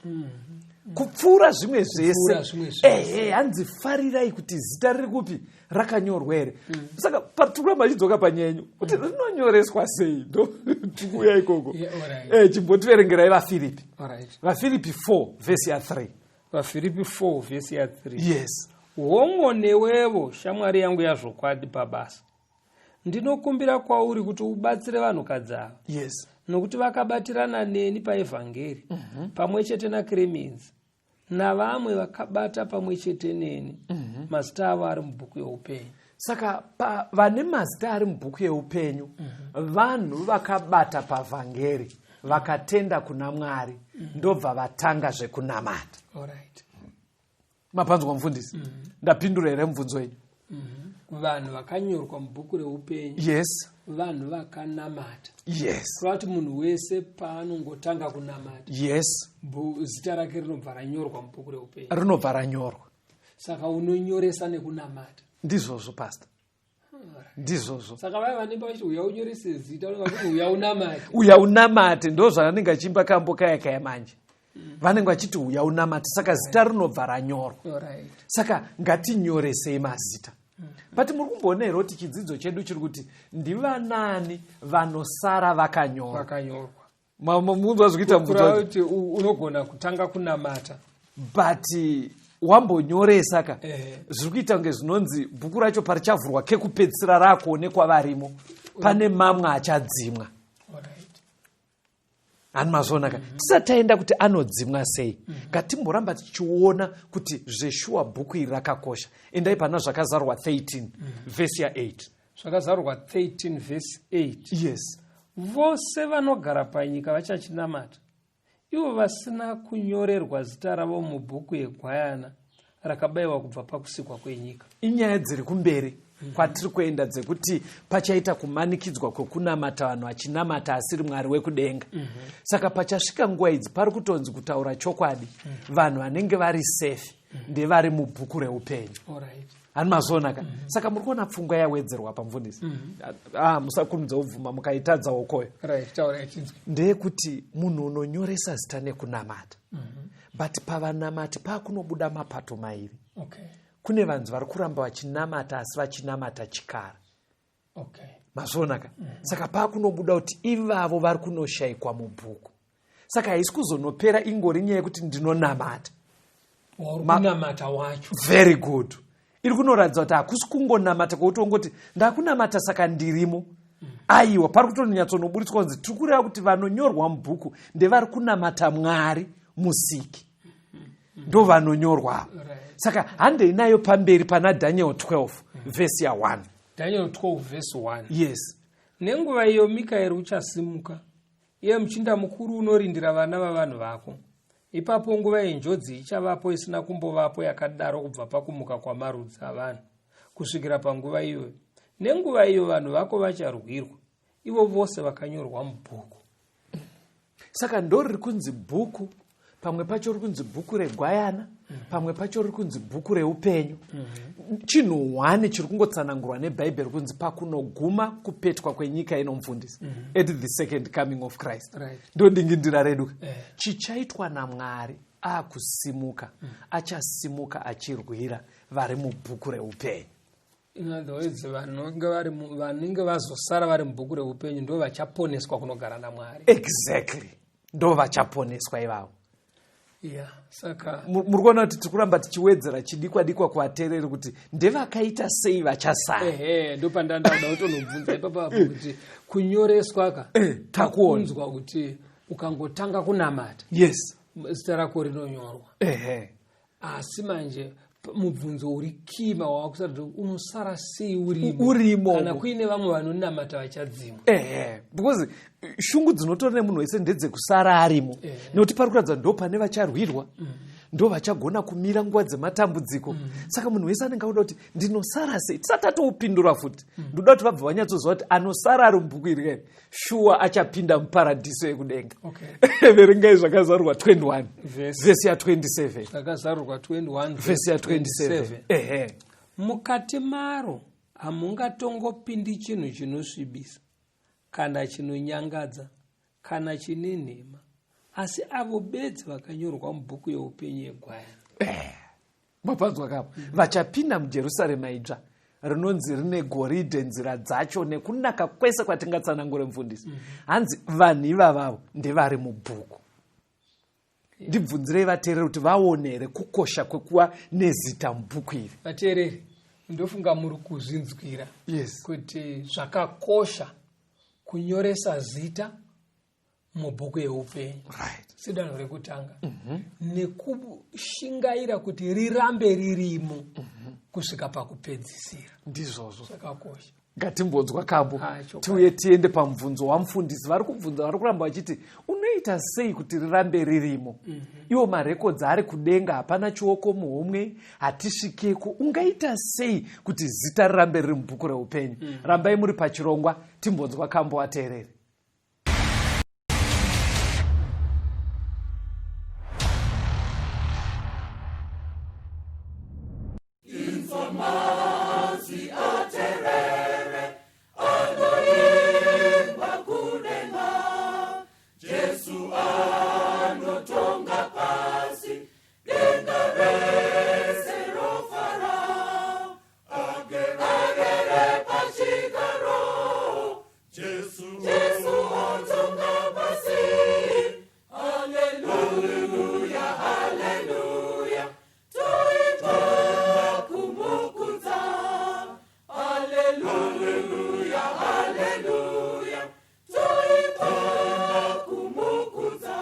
kupfuura zvimwe Kupfuura zvese. zvimwe zvese. Ehe, hanzi farirai kuti zita riri kupi, rakanyorwa here. Saka patikuramba achidzoka panyenyu kuti rinonyoreswa sei, ndo tikuuya ikoko. Yeah, alright. Chimbotiverengerai vaFiripi. Alright. VaFiripi 4 vhesi ya3. VaFiripi 4 vhesi ya3. Yes. Hongo, newevo, shamwari yangu yazvokwadi pabasa, ndinokumbira kwauri kuti ubatsire vanhukadzi ava, nokuti vakabatirana neni paevhangeri, pamwe chete naKremenzi navamwe vakabata pamwe chete neni, mazita avo ari mubhuku youpenyu. Saka vane mazita ari mubhuku yeupenyu vanhu vakabata pavhangeri, vakatenda kuna Mwari, ndobva vatanga zvekunamata. Alright. Mapanzwa, mufundisi? Ndapindura here mubvunzo wenyu? Vanhu vakanyorwa mubhuku reupenyu vanhu vakanamata. Kureva kuti munhu wese paanongotanga kunamata, zita rake rinobva ranyorwa mubhuku reupenyu. Rinobva ranyorwa. Saka unonyoresa nekunamata. Ndizvozvo, pastor, ndizvozvo. Saka vaya vanenge vachiti, "Uya unyorese zita," vanenge vachiti, "Uya unamate." "Uya unamate," ndo zvavanenge vachiimba kambo kaya kaya manje. Vanenge vachiti, "Uya unamate." Saka zita rinobva ranyorwa. Saka ngatinyoresei mazita. But muri kumboona here kuti chidzidzo chedu chiri kuti ndivanani vanosara vakanyorwa? Vakanyorwa. Munzwa zvikuita mubvunzo Kureva wacho? kuti unogona kutanga kunamata, But wambonyoresa ka, zviri kuita kunge zvinonzi bhuku racho parichavhurwa kekupedzisira raakuonekwa varimo, pane mamwe achadzimwa. Hani mazviona ka? Tisati taenda kuti anodzimwa sei, ngatimboramba tichiona kuti zveshuwa bhuku iri rakakosha. Endai pana Zvakazarwa 13 vhesi ya8. Zvakazarurwa 13 vhesi 8. Vose vanogara panyika vachachinamata, ivo vasina kunyorerwa zita ravo mubhuku yegwayana rakabayiwa kubva pakusikwa kwenyika. Inyaya dziri kumberi kwatiri kuenda dzekuti pachaita kumanikidzwa kwekunamata, vanhu vachinamata asiri Mwari wekudenga. Saka pachasvika nguva idzi, pari kutonzi, kutaura chokwadi, vanhu vanenge vari safe ndevari mubhuku reupenyu. Hani mazviona ka? Saka muri kuona pfungwa yawedzerwa pamufundisi. Ah, musakurumidza kubvuma mukaitadzawo koyo. Right, taura ichinzwi. Ndeyekuti munhu unonyoresa zita nekunamata, but pavanamati paakunobuda mapato mairi. Kune vanhu vari kuramba vachinamata asi vachinamata chikara. Mazviona ka? Saka paakunobuda kuti ivavo vari kunoshayikwa mubhuku. Saka haisi kuzonopera ingori nyaya yekuti ndinonamata. Wauri kunamata wacho. Very good. Iri kunoratidza kuti hakusi kungonamata kwekuti ongoti ndakunamata saka ndirimo. Aiwa, pari kutonyatsonobudiswa kunzi tiri kureva kuti vanonyorwa mubhuku ndevari kunamata Mwari Musiki, ndo vanonyorwa ava. Saka handei nayo pamberi pana Daniel 12 vhesi ya1. Daniel 12 vhesi 1. Yes. Nenguva iyo Mikaeri uchasimuka, iye muchinda mukuru unorindira vana vavanhu vako. Ipapo nguva yenjodzi ichavapo isina kumbovapo yakadaro kubva pakumuka kwamarudzi avanhu kusvikira panguva iyoyo. Nenguva iyo vanhu vako vacharwirwa, ivo vose vakanyorwa mubhuku. Saka ndo riri kunzi bhuku, pamwe pacho riri kunzi bhuku regwayana, pamwe pacho riri kunzi bhuku reupenyu. Chinhu hwani chiri kungotsanangurwa neBhaibheri kunzi pakunoguma kupetwa kwenyika ino, mufundisi, at the second coming of Christ, ndo dingindira redu. Chichaitwa naMwari akusimuka, achasimuka achirwira vari mubhuku reupenyu. In other words, vanenge vazosara vari mubhuku reupenyu ndo vachaponeswa kunogara naMwari. Exactly, ndo vachaponeswa ivavo. Yeah, saka Muri kuona kuti tiri kuramba tichiwedzera chidikwa dikwa kuvateereri kuti ndevakaita sei vachasara. Ehe, ndopandandauda kutonobvunza ipapapo kuti kunyoreswa ka, Takuona. takunzwa kuti ukangotanga kunamata, zita rako rinonyorwa. Asi manje mubvunzo uri kima wakusati unosara sei urimo? Urimo. Kana kuine vamwe vanonamata vachadzimwa. Ehe, because shungu dzinotori nemunhu wese ndedzekusara arimo, nekuti pari kuratidza ndo pane vacharwirwa, ndo vachagona kumira nguva dzematambudziko. Saka munhu wese anenge auda kuti ndinosara sei. Tisati tatoupindura futi, ndoda kuti vabva vanyatsoziva kuti anosara ari mubhuku iri kai shuwa achapinda muparadhiso yekudenga. Verengai Zvakazarurwa 21 vhesi ya27. Zvakazarurwa 21. Vhesi ya27, ehe. Mukati maro hamungatongopindi chinhu chinosvibisa kana chinonyangadza kana chine nhema, asi avo bedzi vakanyorwa mubhuku yeupenyu yegwayana. Mapanzwa kapo? Vachapinda muJerusarema idzva rinonzi rine goridhe nzira dzacho nekunaka kwese kwatingatsanangure, mufundisi. Hanzi vanhu ivavavo ndevari mubhuku. Ndibvunzirei vateereri kuti vaone here kukosha kwekuva nezita mubhuku iri. Vateereri, ndofunga muri kuzvinzwira kuti zvakakosha kunyoresa zita mubhuku yeupenyu sedanho rekutanga, nekushingaira kuti rirambe ririmo. Kusvika pakupedzisira. Ndizvozvo. Zvakakosha. Ngatimbonzwa kambo. Ah, chokwadi. Tiuye tiende pamubvunzo wamufundisi. Vari kubvunza, vari kuramba vachiti unoita sei kuti rirambe ririmo? Iwo marekodzi ari kudenga, hapana chioko muhomwe, hatisvikeko. Ungaita sei kuti zita rirambe riri mubhuku reupenyu? Rambai muri pachirongwa, timbonzwa kambo wateereri. Jesu anotonga pasi, denga rese rofara, agere pachigaro. Jesu, Jesu otonga pasi. Haleluya, haleluya, toimba kumukudza. Haleluya, haleluya, toimba kumukudza.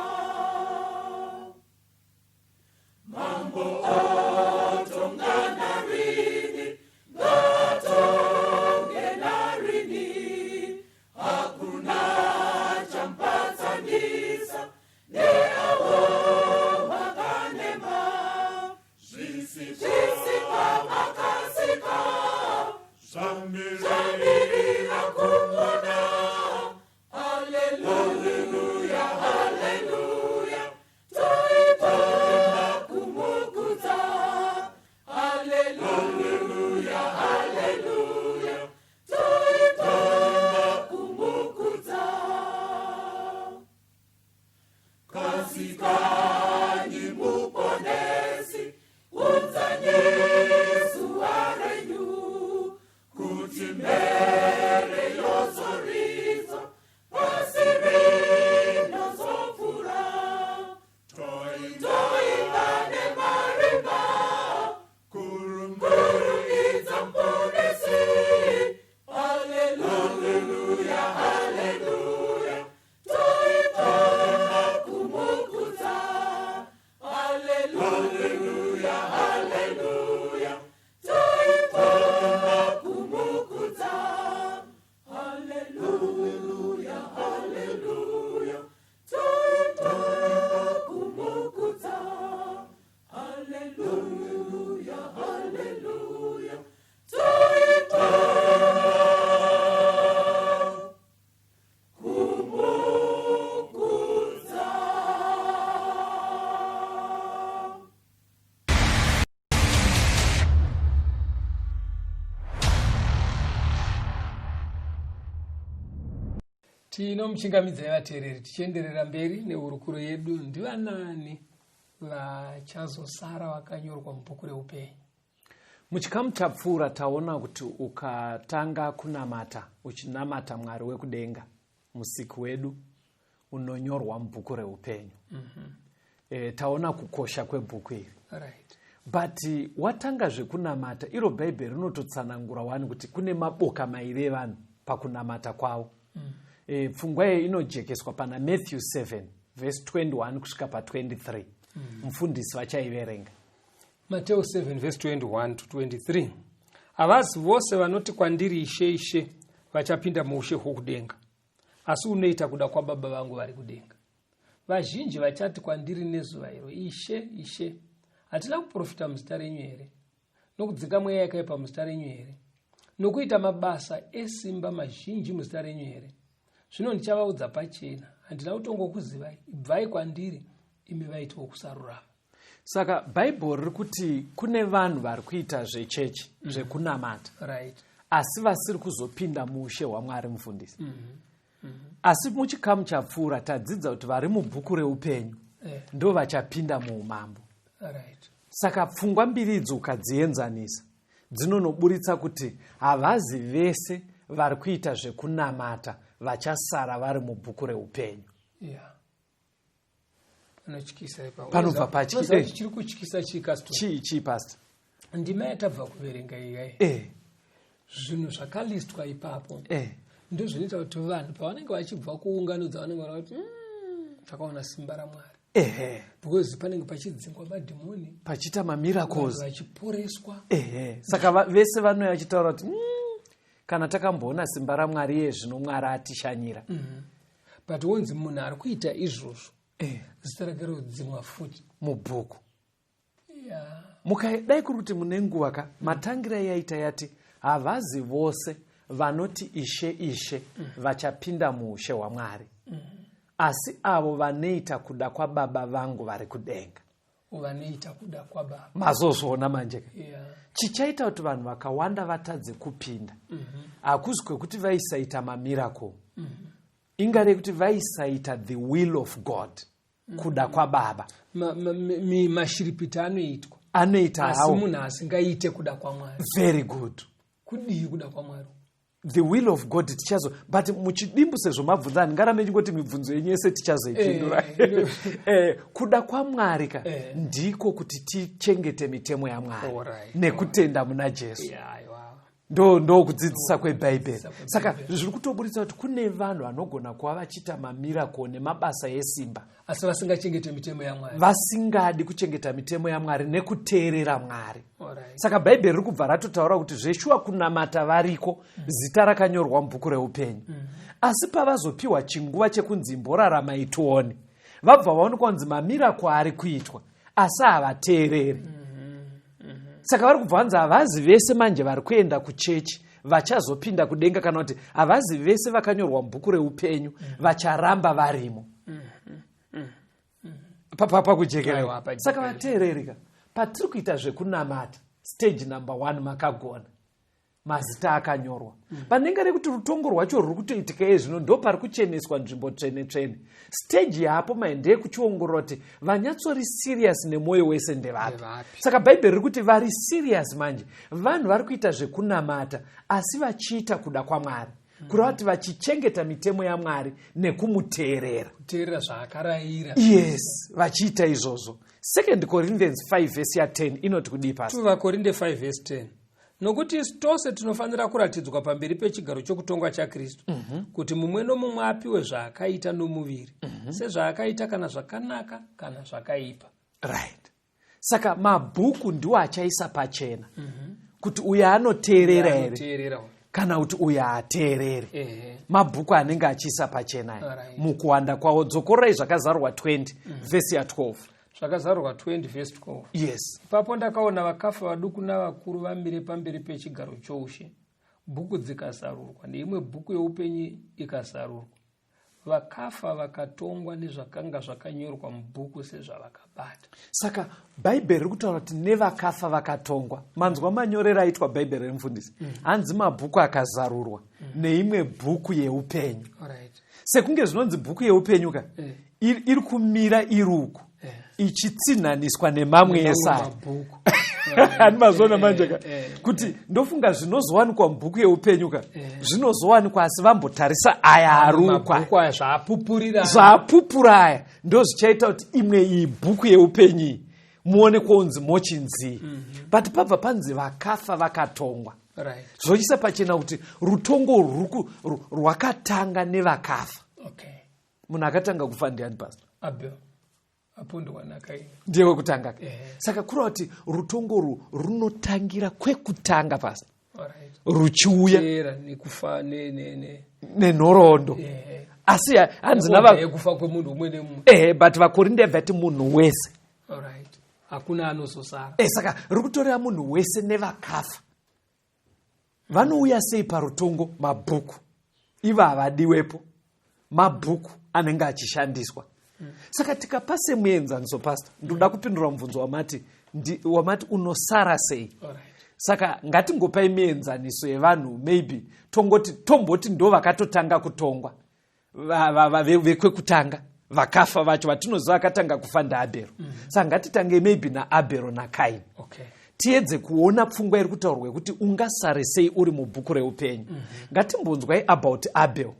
Mambo otonga narini, ngatonge narini, hakuna chamupatsanisa neavo vakanema. Zvisikwa makasika zvamirira kumuna. Haleluya, haleluya, toimba kumukudza. Haleluya, haleluya, toimba kumukudza. Kasikanyi muponesi, unzanyi zuva renyu, kuti mhere yozoridzwa, pasi rinozopfuura. Toimba nemarimba, kurumbidza Muponesi. Haleluya, haleluya, toimba kumukudza. Haleluya, haleluya, toimba kumukudza. Haleluya, haleluya, toimba kumukudza. Haleluya, haleluya, toimba kumukudza. Tinomuchingamidzai vateereri, tichienderera mberi nehurukuro yedu. Ndivanani vachazosara vakanyorwa mubhuku reupenyu? Muchikamu chapfuura taona kuti ukatanga kunamata uchinamata Mwari wekudenga, musiki wedu, unonyorwa mubhuku reupenyu. Taona kukosha kwebhuku iri. But watanga zvekunamata, iro Bhaibheri rinototsanangura wani kuti kune maboka mairi evanhu pakunamata kwavo. Pfungwa iyi inojekeswa pana Matthew 7 verse 21 kusvika pa23. Mufundisi vachaiverenga. Mateo 7 verse 21 to 23. Havazi vose vanoti kwandiri, Ishe, Ishe, vachapinda muushe hwokudenga, asi unoita kuda kwababa vangu vari kudenga. Vazhinji vachati kwandiri nezuva iro, Ishe, Ishe, hatina kuprofita muzita renyu here? Nokudzinga mweya yakaipa muzita renyu here? Nokuita mabasa esimba mazhinji muzita renyu here? Zvino ndichavaudza pachena, handina kutongokuzivai, ibvai kwandiri, imi vaiti vokusarurama. Saka Bhaibheri riri kuti kune vanhu vari kuita zvechechi, zvekunamata, asi vasiri kuzopinda muushe hwaMwari, mufundisi. Asi muchikamu chapfuura tadzidza kuti vari mubhuku reupenyu ndo vachapinda muumambo. Saka pfungwa mbiri idzi ukadzienzanisa dzinonoburitsa kuti havazi vese vari kuita zvekunamata vachasara vari mubhuku reupenyu. Panotyisa ipapo. Panobva patyi- Unoziva kuti chiri kutyisa chii, Castor? Chii, chii, pastor? Ndima yatabva kuverenga iyi, zvinhu zvakalistwa ipapo ndozvinoita kuti vanhu pavanenge vachibva kuungano dzavanenge vana kuti, takaona simba raMwari. Ehe. Because panenge pachidzingwa madhimoni, pachiita vanhu mamiracles, vachiporeswa. Ehe, saka vese vanouya vachitaura kuti, kana takamboona simba raMwari, iye zvino Mwari atishanyira." But wonzi munhu ari kuita izvozvo, zita rake rodzimwa futi mubhuku. Ya. Dai kuri kuti mune nguva ka, matangira yaita yati havazi vose vanoti, 'Ishe, Ishe,' vachapinda muushe hwaMwari, asi avo vanoita kuda kwababa vangu vari kudenga." Vanoita kuda kwababa. Mazozviona manje ka? Ya. Chichaita kuti vanhu vakawanda vatadze kupinda hakuzi kwekuti vaisaita mamiracle, ingari yekuti vaisaita the will of God, kuda kwababa. Mashiripiti anoitwa, Anoita asi hawo. munhu asingaite kuda kwaMwari. Very good. Kudii kuda kwaMwari? The will of God tichazo, but muchidimbu sezvo mabvunza, handingarambe ndingoti mibvunzo yenyu yese tichazoipindura. Kuda kwaMwari ka ndiko kuti tichengete mitemo yaMwari nekutenda muna Jesu. Ya, aiwa. Ndo kudzidzisa kwebhaibheri. Kudzidzisa. Saka zviri kutoburitsa kuti kune vanhu vanogona kuva vachiita mamiracle nemabasa esimba, asi vasingachengete mitemo yaMwari. Vasingadi kuchengeta mitemo yaMwari nekuteerera Mwari. Saka Bhaibheri riri kubva ratotaura kuti zveshuwa kunamata variko, zita rakanyorwa mubhuku reupenyu, asi pavazopiwa chinguva chekunzi imborarama itione, vabva vaonekwa kunzi mamiracle ari kuitwa asi havateereri. Saka vari kubva vanzi havazi vese manje vari kuenda kuchechi vachazopinda kudenga, kana kuti havazi vese vakanyorwa mubhuku reupenyu vacharamba varimo. Pakujekera. Aiwa, pajekera. Saka vateererika, patiri kuita zvekunamata, stage number one makagona, mazita akanyorwa. Panenge rekuti rutongo rwacho ruri kutoitika iye zvino, ndo pari kucheneswa nzvimbo tsvene tsvene. Stage yapo mai ndeyekuchiongorora kuti vanyatsori serious nemwoyo wese ndevapi. Ndevapi. Saka Bhaibheri riri kuti vari serious manje vanhu vari kuita zvekunamata asi vachiita kuda kwaMwari, kureva kuti vachichengeta mitemo yaMwari nekumuteerera. Kuteerera zvaakarayira. Yes, vachiita izvozvo. Second Corinthians 5 vhesi ya10 inoti kudii pasi? VaKorinde 5 vhesi 10: "Nokuti isu tose tinofanira kuratidzwa pamberi pechigaro chokutongwa chaKristu, kuti mumwe nomumwe apiwe zvaakaita nomuviri, sezvaakaita, kana zvakanaka kana zvakaipa." Right, saka mabhuku ndiwo achaisa pachena kuti uyo anoteerera here Anoteerera uyu. kana kuti uyo haateereri. Mabhuku anenge achiisa pachena aya mukuwanda kwawo. Dzokororai Zvakazarurwa 20 vhesi ya12. Zvakazarurwa 20 vhesi 12. "Ipapo ndakaona vakafa, vaduku navakuru, vamire pamberi pechigaro choushe. Bhuku dzikazarurwa, neimwe bhuku youpenyu ikazarurwa. Vakafa vakatongwa nezvakanga zvakanyorwa mubhuku sezvavakabata." Saka Bhaibheri riri kutaura kuti nevakafa vakatongwa. Manzwa manyorero aitwa Bhaibheri remufundisi? Hanzi mabhuku akazarurwa neimwe bhuku yeupenyu. Sekunge zvinonzi bhuku yeupenyu ka iri kumira iri uku, ichitsinhaniswa nemamwe esari. Mabhuku. Hani mazviona manje ka, Eh. kuti ndofunga zvinozowanikwa mubhuku yeupenyu ka zvinozowanikwa, asi vambotarisa aya arukwa. Mabhuku aya zvaapupurira. Zvaapupura aya ndo zvichaita kuti imwe iyi bhuku yeupenyu iyi muone kwonzi mochinzii. But pabva panzi vakafa vakatongwa, zvochisa pachena kuti rutongo rwakatanga nevakafa. Munhu akatanga kufa ndiani, pastor? Abel apondwa naKaini. Ndiye wekutanga ka. Eh. Saka kureva kuti rutongo urwu runotangira kwekutanga, pastor, ruchiuya Teera nekufa ne ne ne nenhoroondo. Asi hanzi Order nava yekufa kwemunhu umwe nemumwe. Ehe, but vaKorinde vati munhu wese. Alright, hakuna anozosara. Saka riri kutoreva munhu wese nevakafa. Vanouya sei parutongo? Mabhuku. Ivo havadiwepo, mabhuku anenge achishandiswa. Saka tikapa semuenzaniso, pastor, ndoda kupindura mubvunzo wamati unosara sei. Saka ngatingopai mienzaniso yevanhu, maybe tongoti tomboti ndo vakatotanga kutongwa, vekwekutanga vakafa vacho vatinoziva akatanga kufa ndaAbhero. Saka ngatitangei maybe naAbhero naKaini, tiedze kuona pfungwa iri kutaurwa yekuti ungasare sei uri mubhuku reupenyu. Ngatimbonzwai about Abel,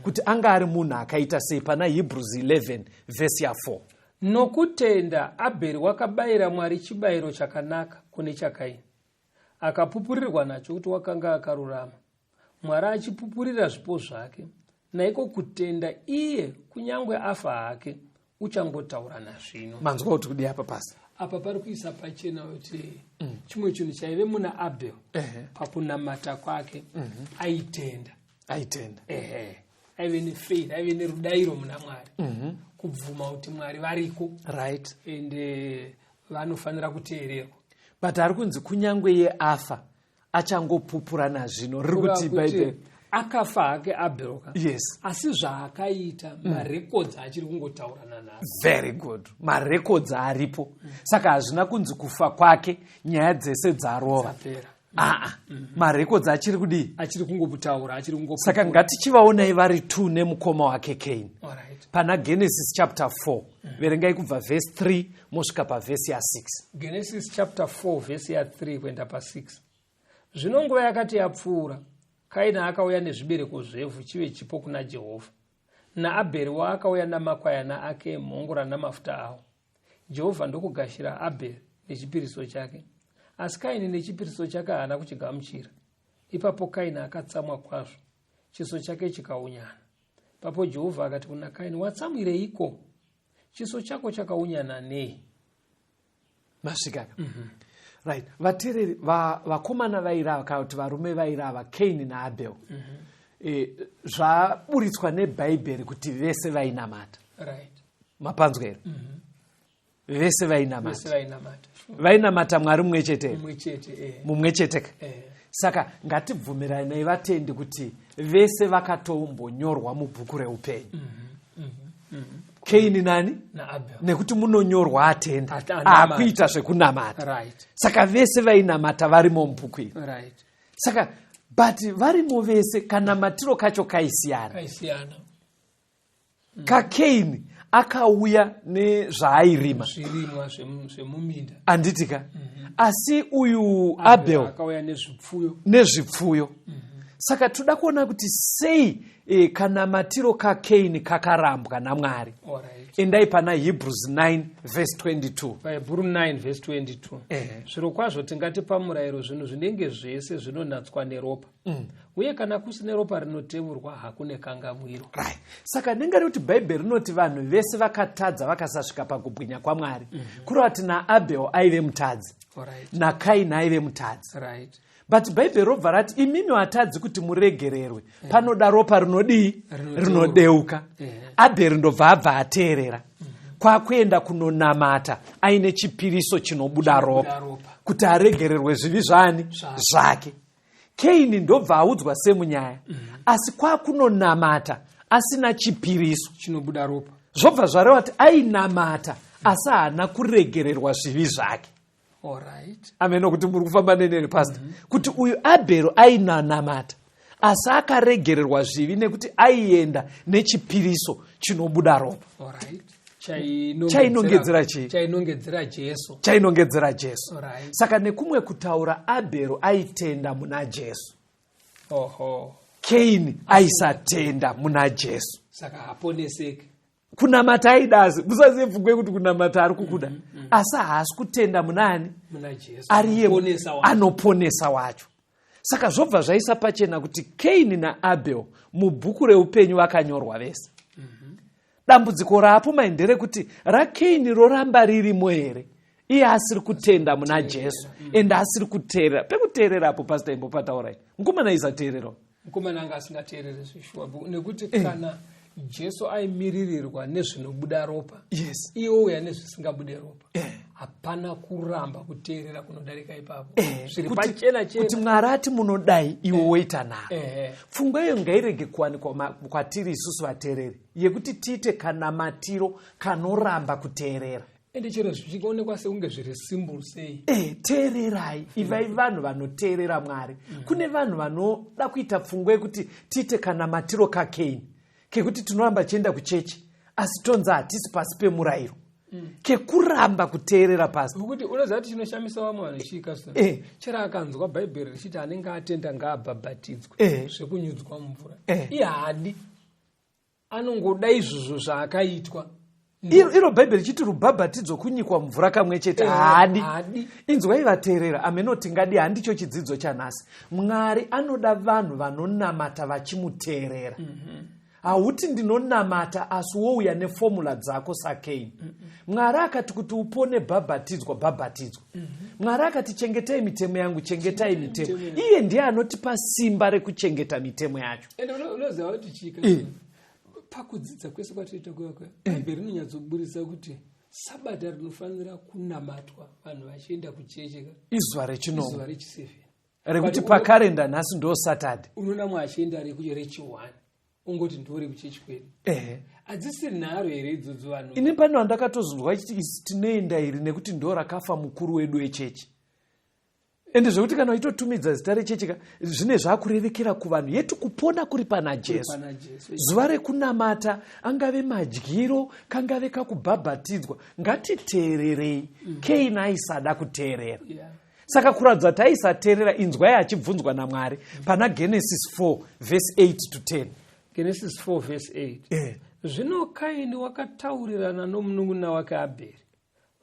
kuti anga ari munhu akaita sei, pana Hebrews 11 vhesi ya4. "Nokutenda Abheri wakabayira Mwari chibayiro chakanaka kune chaKaini. Akapupurirwa nacho kuti wakanga akarurama, Mwari achipupurira zvipo zvake. Naiko kutenda iye, kunyange afa hake, Uchangotaura nazvino. Manzwa kuti kudii apa pasi? Apa pari kuisa pachena kuti chimwe chinhu chaive muna Abel pakunamata kwake, aitenda. Aitenda. Ehe, aive nefaith, aive nerudayiro muna Mwari, kubvuma kuti Mwari variko ende vanofanira kuteererwa. But ari kunzi kunyange yeafa achangopupura nazvino, riri kuti Bhaibheri. Akafa hake Abel ka, asi zvaakaita, marekodzi achiri kungotaura nanhasi. Very good, marekodzi aripo. Saka hazvina kunzi kufa kwake nyaya dzese dzarova. Dzapera. Aa, marekodzi achiri kudii? Achiri kungotaura, achiri kungo. Saka ngatichivaonai vari two nemukoma wake Cain. Alright. Pana Genesis chapter 4, verengai kubva vhesi 3 mosvika pavhesi ya6. Genesis chapter 4, vhesi ya3 kuenda pa6. Zvino nguva yakati yapfuura, Kaini akauya nezvibereko zvevhu chive chipo kuna Jehovha. NaAbheri waakauya namakwayana ake emhongora namafuta awo. Jehovha ndokugashira Abheri nechipiriso chake, asi Kaini nechipiriso chake haana kuchigamuchira. Ipapo Kaini akatsamwa kwazvo, chiso chake chikaunyana. Ipapo Jehovha akati kuna Kaini, "Watsamwireiko? Chiso chako chakaunyana nei?" Masvikaka? Right, vateereri, vakomana vairava, kana kuti varume vairava, Kaini naAbel, zvaburitswa neBhaibheri kuti vese vainamata. Mapanzwa here? Vese vese vainamata. Vainamata. Vainamata Mwari mumwe chete here? Mumwe chete. Mumwe chete ka? Eh. Saka ngatibvumiranai, vatendi, kuti vese vakatombonyorwa mubhuku reupenyu, Kaini nani? NaAbel. Nekuti munonyorwa atenda Anamata. akuita zvekunamata. Saka vese vainamata varimo mubhuku iri. Saka but varimo vese, kanamatiro kacho kaisiyana. Kaisiyana. KaKaini akauya nezvaairima. Zvirimwa zvemuminda. Anditika? Asi uyu Abel akauya nezvipfuyo. Nezvipfuyo. Saka toda kuona kuti sei kanamatiro kaKaini kakarambwa naMwari. Endai pana Hebrews 9 verse 22. PaHebhuru 9 verse 22. Zviro kwazvo tingati pamurayiro zvinhu zvinenge zvese zvinonatswa neropa, uye kana kusine ropa rinoteurwa, hakune kangamwiro. Right, saka ndingari kuti Bhaibheri rinoti vanhu vese vakatadza vakasasvika pakubwinya kwaMwari. Kureva kuti naAbel aive mutadzi, naKaini aive mutadzi. But Bhaibheri robva rati, imimi vatadzi, kuti muregererwe panoda ropa rinodii? Rinodeuka. Rinodeuka. Abheri ndobva abva ateerera, kwakuenda kunonamata aine chipiriso chinobuda ropa, ropa. kuti aregererwe zvivi zvani? Zvake. Zvake. Kaini ndobva audzwa semunyaya, asi kwakunonamata asina chipiriso chinobuda ropa. Zvobva zvareva kuti ainamata asi haana kuregererwa zvivi zvake. Ameno kuti muri kufamba neneri, pastor, kuti uyu Abhero ainanamata asi akaregererwa zvivi nekuti aienda nechipiriso chinobuda ropa. Chainongedzera chii? Chainongedzera Jesu. Chainongedzera Jesu. Saka nekumwe kutaura, Abhero aitenda muna Jesu. Kaini aisatenda muna Jesu. Saka haponeseki. Kunamata aidazi, musazive pfungwa yekuti kunamata ari kukuda, asi haasi kutenda munani? Muna Jesu. Ariye Anoponesa wacho. Anoponesa wacho. Saka zvobva zvaisa pachena kuti Kaini naAbel mubhuku reupenyu vakanyorwa vese. Dambudziko raapo mai nderekuti raKaini roramba ririmo here, iye asiri kutenda muna Jesu ende asiri kuteerera? Pekuteererapo, pastor, imbopataurai, mukomana isateererawo. Mukomana anga asingateereri zvishuwa, nekuti kana Jesu aimiririrwa nezvinobuda ropa, iye ouya nezvisingabude ropa, hapana kuramba kuteerera kunodarika ipapo. Zviri pachena Kuti chena. Mwari ati munodai, iwe woita naro. Pfungwa iyo ngairege kuwanikwa kwatiri isusu vateereri, yekuti tiite kanamatiro kanoramba kuteerera. Ende chero zvichionekwa sekunge zviri simple sei. Teererai, ivai vanhu vanoteerera Mwari. Kune vanhu vanoda kuita pfungwa yekuti tiite kanamatiro kaKaini, kekuti tinoramba tichienda kuchechi asi tonzi hatisi pasi pemurayiro, kekuramba kuteerera pasi. Nokuti unoziva kuti chinoshamisa vamwe vanhu chii, kasita? Chero akanzwa Bhaibheri richiti anenge atenda ngaabhabhatidzwe zvekunyudzwa mumvura, iye haadi, anongoda izvozvo zvaakaitwa. Iro Bhaibheri richiti rubhabhatidzo kunyikwa mumvura kamwe chete, haadi. Haadi. Inzwai vateerera, ameno tingadi, handicho chidzidzo chanhasi. Mwari anoda vanhu vanonamata vachimuteerera. Hauti ndinonamata asi wouya nefomula dzako saKaini. Mwari akati kuti upone bhabhatidzwa, bhabhatidzwa. Mwari akati chengetai mitemo yangu, chengetai mitemo. Iye ndiye anotipa simba rekuchengeta mitemo yacho. Ende unoziva kuti chika pakudzidza kwese kwatoita kuya kuya, Bhaibheri rinonyatsoburitsa kuti Sabata rinofanira kunamatwa vanhu vachienda kucheche ka. Izuva rechinomwe. Izuva rechi7. Rekuti But pakarenda nhasi ndo Saturday. Unoona mwe achienda rechi1, ungoti ndori kuchechi kwedu. Hadzisiri nharo here idzodzo vanhu? Ini pane wandakatozonzwa achiti isi tinoenda iri nekuti ndo rakafa mukuru wedu wechechi. Ende zvekuti kana uchitotumidza zita rechechi ka, zvine zvakurevekera kuvanhu yeti kupona kuri pana Jesu. Pana Jesu. Zuva rekunamata, angave madyiro, kangave kakubhabhatidzwa, ngatiteererei. Kaini aisada kuteerera. Saka kuratidza kuti aisateerera, inzwai achibvunzwa naMwari pana Genesis 4 verse 8 to 10. Genesis 4 verse 8. Zvino Kaini wakataurirana nomunun'una wake Abheri.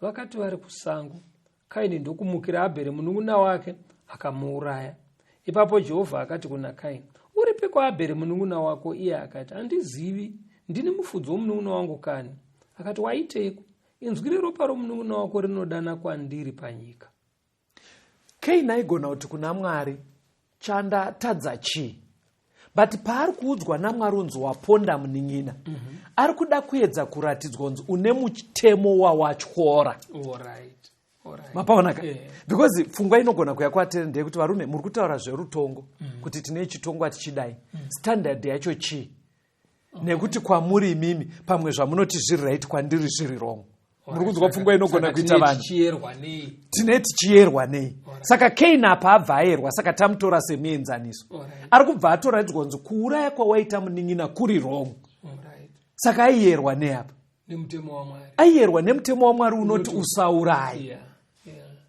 Vakati vari kusango, Kaini ndokumukira Abheri munun'una wake, akamuuraya. Ipapo Jehovha akati kuna Kaini, uripiko Abheri munun'una wako? Iye akati, handizivi, ndini mufudzi womunun'una wangu kani? Akati, waiteiko? Inzwi reropa romunun'una wako rinodana kwandiri panyika. Kaini aigona kuti kuna Mwari, chandatadza chii? But paari kuudzwa naMwari unzi waponda munin'ina, ari kuda kuedza kuratidzwa unzi une mutemo wawatyora. Mapaona ka? Because pfungwa inogona kuya kwatiri ndeyekuti varume muri kutaura zverutongo, kuti tine chitongo atichidai. Standard yacho chii? Nekuti kwamuri imimi pamwe zvamunoti zviri right kwandiri zviri wrong. Muri kunzwa pfungwa inogona Saka kuita tine vanhu. tichiyerwa nei? Tine tichiyerwa nei? Saka Kaini apa abva ayerwa, saka tamutora semuenzaniso. Ari kubva atoratidzwa kunzi kuuraya kwawaita munin'ina kuri wrong. Saka aiyerwa nei apa? Nemutemo waMwari. Aiyerwa nemutemo waMwari unoti usauraye.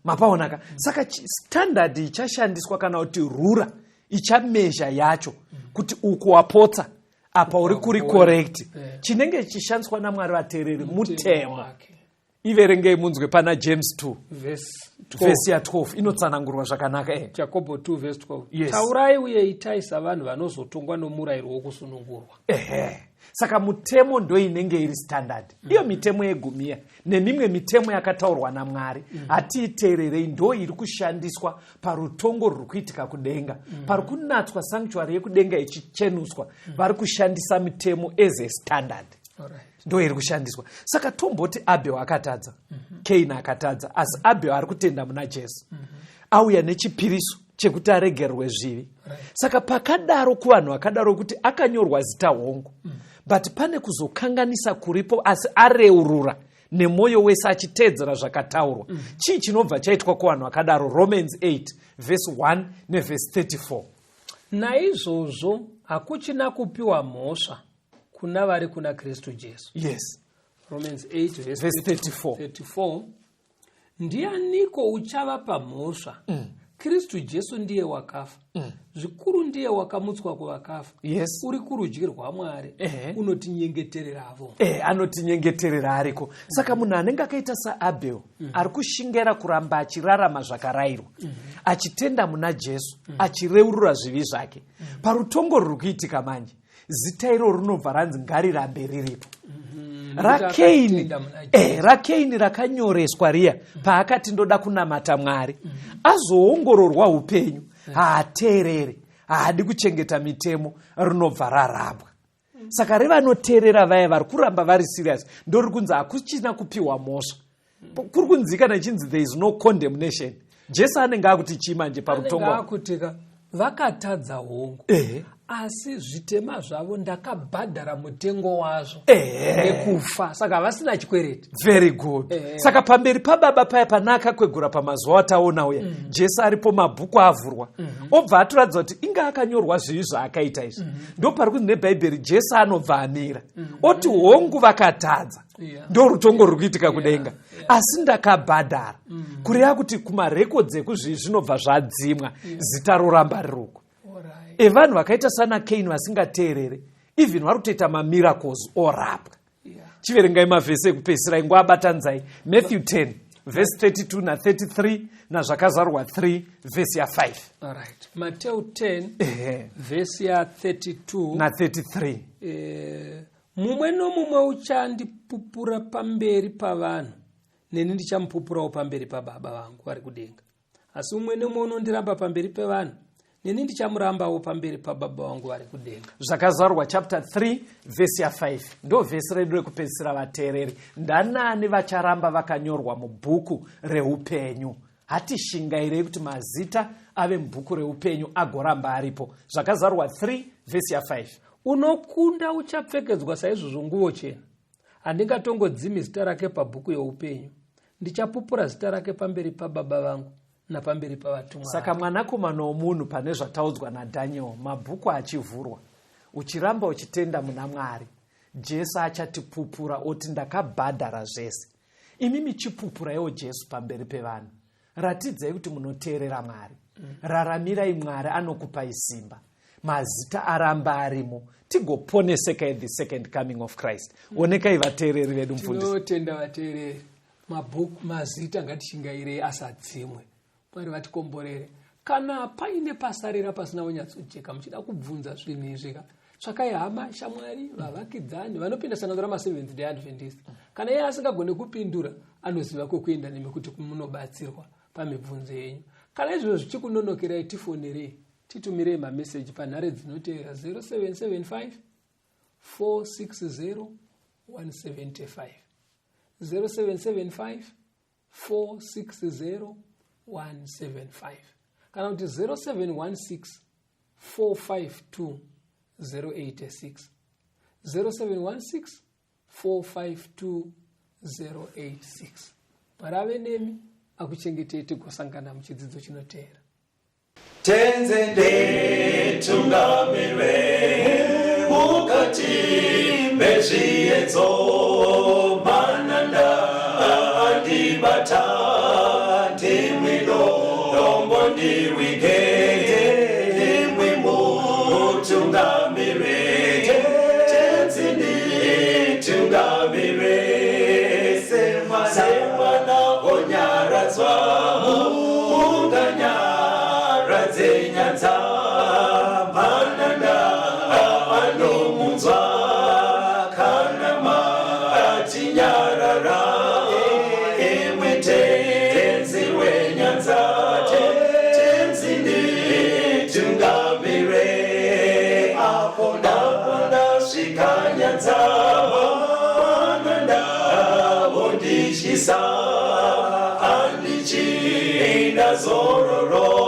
Mapaona ka? Saka standard ichashandiswa kana kuti rura ichamezha yacho kuti uku wapotsa, apa uri kuri correct. Chinenge chichishandiswa naMwari vateereri mutemo. Wake. Iverengei munzwe pana James 2 verse 12. Verse ya 12 inotsanangurwa zvakanaka. Jakobho 2 verse 12. Yes. Taurai uye itai savanhu vanozotongwa nomurayiro wokusunungurwa. Saka mutemo ndo inenge iri standard. Iyo mitemo yegumiya nemimwe mitemo yakataurwa naMwari hatiiteererei, ndo iri kushandiswa parutongo ruri kuitika kudenga. Pari kunatswa sanctuary yekudenga ichichenuswa, vari kushandisa mitemo as a standard. Ndo iri kushandiswa. Saka tomboti Abel akatadza, Kain akatadza, asi Abel ari kutenda muna Jesu. Auya nechipiriso chekuti aregererwe zvivi. Saka pakadaro kuvanhu vakadaro kuti akanyorwa zita hongu, but pane kuzokanganisa kuripo, asi areurura nemwoyo wese achiteedzera zvakataurwa. Chii chinobva chaitwa kuvanhu vakadaro? Romans 8 verse 1 neverse 34. Naizvozvo hakuchina kupiwa mhosva kuna vari kuna Kristu Jesu. Yes. Romans 8 verse Verse 34. 34. Ndianiko uchavapa mhosva? Kristu Jesu ndiye wakafa. Zvikuru ndiye wakamutswa kuvakafa. Uri kurudyi rwaMwari. Unotinyengetereravo. Anotinyengeterera ariko. Saka munhu anenge akaita saAbel, ari kushingera kuramba achirarama zvakarayirwa, achitenda muna Jesu, achireurura zvivi zvake. Parutongo ruri kuitika manje, zita iro rinobva ranzi ngarirambe riripo. Akatenda muna Jesu. RaKaini rakanyoreswa riya paakati ndoda kunamata Mwari, azoongororwa upenyu, haateereri, haadi kuchengeta mitemo, rinobva rarambwa. Saka revanoteerera vaya vari kuramba vari serious ndo riri kunzi hakuchina kupiwa mhosva. Kuri kunzi kana ichinzi there is no condemnation, Jesu anenge akuti chii manje parutongo? Anenge akuti vakatadza hongu, asi zvitema zvavo ndakabhadhara mutengo wazvo nekufa, saka havasina chikwereti. Very good. Saka pamberi pababa paya pana akakwegura pamazuva ataona uya, Jesu aripo, mabhuku avhurwa, obva atoratidza kuti inga akanyorwa zvivi zvaakaita izvi. Ndo pari kunzi neBhaibheri Jesu anobva amira oti hongu vakatadza, ndo rutongo ruri kuitika kudenga, asi ndakabhadhara. Kureva kuti kumarekodzi ekuzvivi zvinobva zvadzimwa, zita roramba riruko. Evanhu vakaita sana Kaini vasingateerere, even vari kutoita mamiracles, orapwa. Chiverengai mavhesi ekupedzisira, ingoabatanzai. Matthew 10. vhesi 32 na33 naZvakazarurwa 3 vhesi ya5. Alright, Mateu 10 vhesi ya32 na33. Mumwe nomumwe uchandipupura pamberi pavanhu, neni ndichamupupurawo pamberi pababa vangu vari kudenga. Asi mumwe nemumwe unondiramba pamberi pevanhu, neni ndichamurambawo pamberi pababa vangu vari kudenga. Zvakazarurwa chapter 3 vhesi ya5 ndo vhesi redu rekupedzisira, vateereri. Ndanani vacharamba vakanyorwa mubhuku reupenyu? Hatishingairei kuti mazita ave mubhuku reupenyu agoramba aripo. Zvakazarurwa 3 vhesi ya5. Unokunda uchapfekedzwa saizvozvo nguo chena. Handingatongodzimi zita rake pabhuku youpenyu. Ndichapupura zita rake pamberi pababa vangu napamberi pavatumwa. Saka mwanakomana womunhu, pane zvataudzwa naDhaniel, mabhuku achivhurwa, uchiramba uchitenda muna Mwari, Jesu achatipupura oti, "Ndakabhadhara zvese." Imi michipupuraiwo Jesu pamberi pevanhu. Ratidzai kuti munoteerera Mwari. Raramirai Mwari, anokupai simba. Mazita aramba arimo, tigoponeseka at the second coming of Christ. Onekai vateereri vedu, mufundisi. Tinotenda, vateereri. Mabhuku, mazita ngatishingairei asadzimwe. Mwari vatikomborere. Kana paine pasarira pasina kunyatsojeka, muchida kubvunza zvinhu izvi ka, tsvakai hama, shamwari, vavakidzani vanopinda sangano ramaSeventh Day Adventist. Kana iye asingagone kupindura, anoziva kwekuenda nemi kuti munobatsirwa pamibvunzo yenyu. Kana izvozvo zvichikunonokerai, tifonerei, titumirei mameseji panhare dzinotevera: 0775 460 175, 0775 460 175, kana kuti 0716 452 086, 0716 452 086. Mwari ave nemi, akuchengetei. Tigosangana muchidzidzo chinoteera. Tenzi nditungamire mukati mezviedzo, mananda andibata, ndimwi dombo ndirwige, ndimwi mutungamire. Tenzi nditungamire semwana onyaradzwa munganyaradze nyanza, mananda anomunzwa kana matinyarara. Imwe Tenzi wenyanza, Tenzi nditungamire apo ndasvika nyanza, mananda vondityisa, handichina zororo.